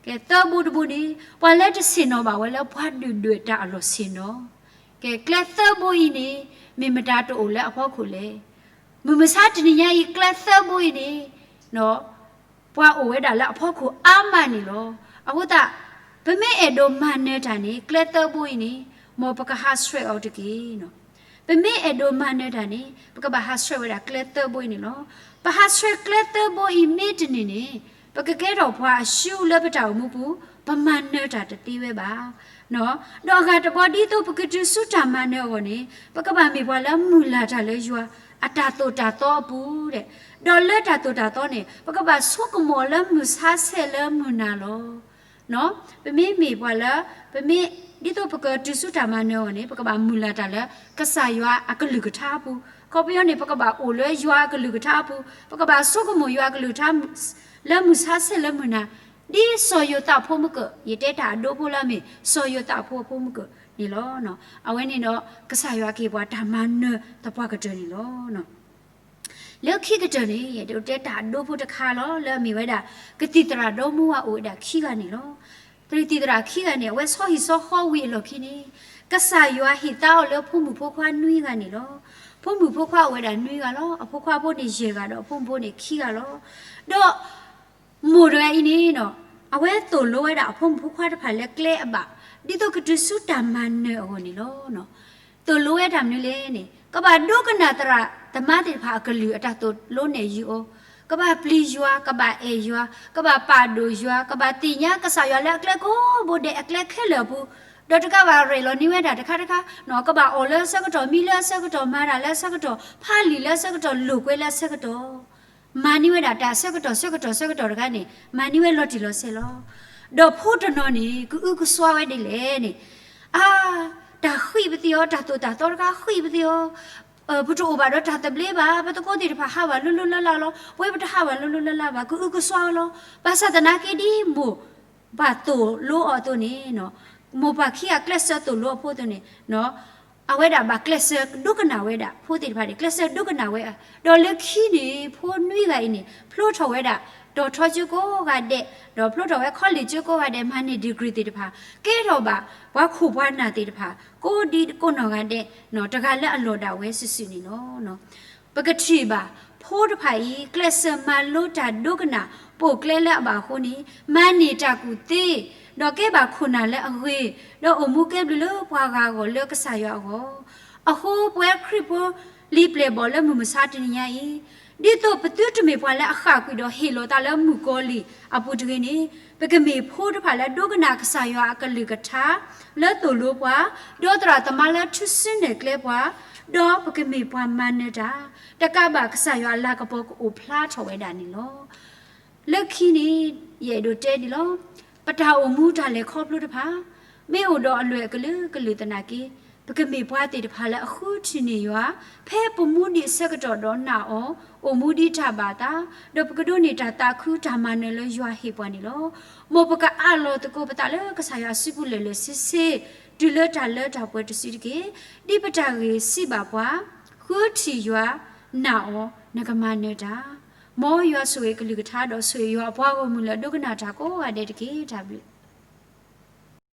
ကဲသၢဘိတဘိန့ၣ်, ပှၤလၢတဆ့ၣ်နီၤဘၣ်ဝဲလၢပှၤဒုၣ်ဒွဲၣ်တၢ်အလီၢ်ဆ့ၣ်နီၤ, ကဲကျဲသၢဘိအံၤန့ၣ် မ့ၢ်မတၤတအိၣ်လၢအဖီခိၣ်လဲၣ်. မုၢ်မဆါတနံၤညါအံၤ ကျဲသၢဘိအံၤန့ၣ် ပှၤအိၣ်ဝဲဒၣ်လၢအဖီခိၣ်အါမးန့ၣ်လီၤ. အဃိသတး ပမ့ၢ်အဲၣ်ဒိးမၤနၢၤတၢ်န့ၣ် ကျဲသၢဘိအံၤန့ၣ် မ်ပကဟးဆှဲးအီၤတက့ၢ်. ပမ့ၢ်အဲၣ်ဒိးမၤနၢၤတၢ်န့ၣ် ပကဘၣ်ဟးဆှဲးဝဲဒၣ်ကျဲသၢဘိအံၤန့ၣ်လီၤ. ပဟးဆှဲးကျဲသၢဘိအံၤမ့ၢ်တန့ၢ်န့ၣ် ပကကဲထီၣ်ပှၤအရှုံးလၢပတၢ်အိၣ်မူပူၤ, ပမၤနၢၤတၢ်တသ့ဝဲဘၣ်. ဒီးအဂၤတဘီ ဒ်သိးပကတုၤဆူတၢ်မၤနၢၤအဂီၢ်န့ၣ် ပကဘၣ်မ့ၢ်ပှၤလၢမုၢ်လၢ်တၢ်လၢယွၤ အတၢ်သိၣ်တၢ်သီအပူၤ, ဒီးလၢတၢ်သိၣ်တၢ်သီန့ၣ် ပကဘၣ်ဆိကမိၣ်လၢမုၢ်ဆါဆဲးလၢမုၢ်နၤလီၤ. ပမ့မ့ၢ်ပှၤလၢ ပမ့ၢ် ဒ်သိးပကတုၤဆူတၢ်မၤနၢၤအဂီၢ်န့ၣ် ပကဘၣ်မုၢ်လၢ်တၢ်လၢ ကစၢ်ယွၤအကလုၢ်ကထါအပူၤ, ခီပညီန့ၣ် ပကဘၣ်အိၣ်လၢယွၤအကလုၢ်ကထါအပူၤ, ပကဘၣ်ဆိကမိၣ်ယွၤအကလုၢ်ကထါ လၢမုၢ်ဆါဆဲးလၢမုၢ်နၤ, ဒ်စီၤယိၤသးဖိမုၢ်ကၢၢ်, ယတဲတၢ်အဒိဖိလၢအမ့ၢ် စီၤယိၤသးဖိအဖိမုၢ်ကၢၢ်န့ၣ်လီၤ. အဝဲန့ၣ်ဒီး ကစၢ်ယွၤကဟ့ၣ်ပှၤတၢ်မၤနၢၤသပှၢ်ကတၢၢ်န့ၣ်လီၤ. လၢခံကတၢၢ်န့ၣ် ယအဲၣ်ဒိးတဲတၢ်အဒိဖိတခါလီၤ လၢအမ့ၢ်ဝဲဒၣ် ကသံၣ်သရၣ်ဒီမါဝၤအိၣ်ဝဲဒၣ်ခံဂၤန့ၣ်လီၤ. ကသံၣ်သရၣ်ခံဂၤန့ၣ် အဝဲဆီဟံၣ်ဆီဃီဝံၤအလီၢ်ခံန့ၣ် ကစၢ်ယွၤဟ့ၣ်သါအီၤလၢဖိမုၣ်ဖိခွါနွံဂၤန့ၣ်လီၤ. ဖိမုၣ်ဖိခွါအိၣ်ဝဲဒၣ်နွံဂၤလီၤ. အဖိခွါဖိန့ၣ်ယဲၢ်ဂၤဒီးအဖိမုၣ်ဖိန့ၣ်ခံဂၤလီၤ. ဒီး မိၢ်တဂၤအံၤန့ၣ် အဝဲသိၣ်လိဝဲဒၣ်အဖိမုၣ်ဖိခွါတဖၣ်လၢကျဲအဘၣ် ဒ်သိးကတုၤဆူတၢ်မၤနၢၤအဂီၢ်န့ၣ်လီၤ. သိၣ်လိဝဲတၢ်မနုၤလဲၣ်န့ၣ် ကဘၣ်ဒိကနၣ်သရၣ်သမါသ့ၣ်တဖၣ်အကလုၢ်အတၢ်သိၣ်လိနဲၣ်ယုာ်အီၤ, ကဘၣ်ပျံၤယွၤ, ကဘၣ်အဲၣ်ယွၤ, ကဘၣ်ပာ်ဒိၣ်ယွၤ, ကဘၣ်သ့ၣ်ညါကစၢ်ယွၤလၢအကျဲကိးဘိဒဲးအကျဲခဲလၢာ်အပူၤ, ဒီးတကးဘၣ်ရဲၣ်လီၤန့ၢ်ဝဲဒၣ်တခါတခါ, ကဘၣ်အီၣ်လၢအဆၢကတီၢ်, မံလၢအဆၢကတီၢ်, မၤတၢ်လၢအဆၢကတီၢ်, ဖးလံာ်လၢအဆၢကတီၢ်, လိာ်ကွဲလၢအဆၢကတီၢ် မၤန့ၢ်ဝဲဒၣ်တၢ်ဆၢကတီၢ်ဆၢကတီၢ်ဆၢကတီၢ်တဂၤန့ၣ် မၤန့ၢ်ဝဲလီၤတံၢ်လီၤဆဲးလီၤ. ဒီးဖိတနီၤန့ၣ် ကအုကစွါဝဲဒ်လဲၣ်န့ၣ်, အါ, တၢ်ဃံးပသ့ၣ်အီၤ, တၢ်သိၣ်တၢ်သီတခါဃံးပသ့ၣ်အီၤ, ပတအိၣ်ဘၣ်ဒီးတၢ်သဘျ့ဘၣ်, ပသကိးသ့ၣ်တဖၣ်ဟးဘၣ်လိၤလိၤလၢ်လၢ်လီၤ, ပဝဲပတဟးဘၣ်လိၤလိၤလၢ်လၢ်ဘၣ်, ကအုကစွါဝဲလီၤ. ဘၣ်ဆၣ်သနာ်က့ဒ်မိၢ်ပၢ်သိၣ်လိအီၤအသိးန့ၣ်, မိၢ်ပၢ်ခံဂၤကျဲးစၢးသိၣ်လိအဖိအသိးန့ၣ် အဝဲဒၣ်ဘၣ်ကျဲးစၢးဒိကနၣ်ဝဲဒၣ်, ဖိသ့ၣ်တဖၣ်န့ၣ် ကျဲးစၢးဒိကနၣ်ဝဲ, ဒီးလၢခံန့ၣ် ဖိနွံဂၤအံၤန့ၣ် ဖျိထီၣ်ဝဲဒၣ် တီၤထီကၠိကိးဂၤဒဲး, ဒီးဖျိထီၣ်ဝဲ college ကၠိကိးဂၤဒဲး, မၤန့ၢ် degree သ့ၣ်တဖၣ်, ကဲထီၣ်ဘၣ် ပှၤခိၣ်ပှၤနၢ်သ့ၣ်တဖၣ် ကိးဒံကိးနီၢ်ဂၤဒဲး, တဂၤလၢအလီၢ်ဒၣ်ဝဲစုာ်စုာ်န့ၣ်လီၤ. ပကထံၣ်ဘၣ် ဖိတဖၣ်အံၤ ကျဲးစၢးမၤလိတၢ်ဒိကနၣ် ပိာ်ကျဲလၢအဘၣ်အဃိန့ၣ်, မၤန့ၢ်တၢ်ကူၣ်သ့, ဒီးကဲဘၣ်ခိၣ်နၢ်လၢအဂ့ၤ, ဒီးအိၣ်မူကဲဘျုးလၢပှၤဂၤအဂီၢ်လၢကစၢ်ယွၤအဂီၢ်. အဃိပဝဲခရံာ်ဖိလံၤပျဲၢ်ဘီၣ်လၢမုၢ်မဆါတနံၤညါအံၤ, ဒ်သိးပသုတမ့ၢ်ပှၤလၢအဃၣ်ကွံာ်ဒီးဟ့ၣ်လီၤသးလၢမုၣ်ကီၤလံၢ်အပူၤတဂ့ၤန့ၣ်, ပကမ့ၢ်ဖိတဖၣ်လၢဒိကနၣ်ကစၢ်ယွၤအကလုၢ်ကထါ လၢသိၣ်လိပှၤ, ဒီးသရၣ်သမါလၢထူဆှၢနဲၣ်ကျဲပှၤ, ဒီးပကမ့ၢ်ပှၤမၤနၢၤတၢ်, တကးဘၣ်ကစၢ်ယွၤအလၤကပီၤကအိၣ်ဖျါထီၣ်ဝဲဒၣ်န့ၣ်လီၤ. လၢခံန့ၣ် ယအဲၣ်ဒိးတဲဒ်လီၤ. ပတၢ်အိၣ်မူတၢ်လဲၤခီဖျိတဖၣ် မ့ၢ်အိၣ်ဒီးအလွဲၢ်အကလုာ်ကလုာ်သနာ်က့, ပကမ့ၢ်ပှၤသ့ၣ်တဖၣ်လၢအဃုထံၣ်န့ၢ်ယွၤ ဖဲပမူဒံးအဆၢကတီၢ်ဒီးနာ်အီၤ, အိၣ်မူဒ်တၢ်ဘၣ်အသး, ဒီးပကဒိးန့ၢ်တၢ်သးခုတၢ်မၤနၢၤလၢယွၤဟ့ၣ်ပှၤန့ၣ်လီၤ. မ်ပကအးလီၤသကိးပသးလၢကစၢ်ယွၤအစုပူၤလၢာ်လၢာ်ဆ့ဆ့, တုၤလၢတၢ်လၢတၢ်ပှဲၤတစုတက့ၢ်. ဒ်ပတၢ်ဂ့ၢ်စံးဘၣ်ပှၤ, ဃုထံၣ်ယွၤ, နာ်အီၤ, နကမၤနၢၤတၢ်. မ်ယွၤဆိၣ်ဂ့ၤကလုၢ်ကထါဒီးဆိၣ်ဂ့ၤယွၤအပှၤဂီၢ်မုၢ်လၢအဒိကနၣ်တၢ်ကိးဂၤဒဲးတက့ၢ်. တၢ်ဘျုး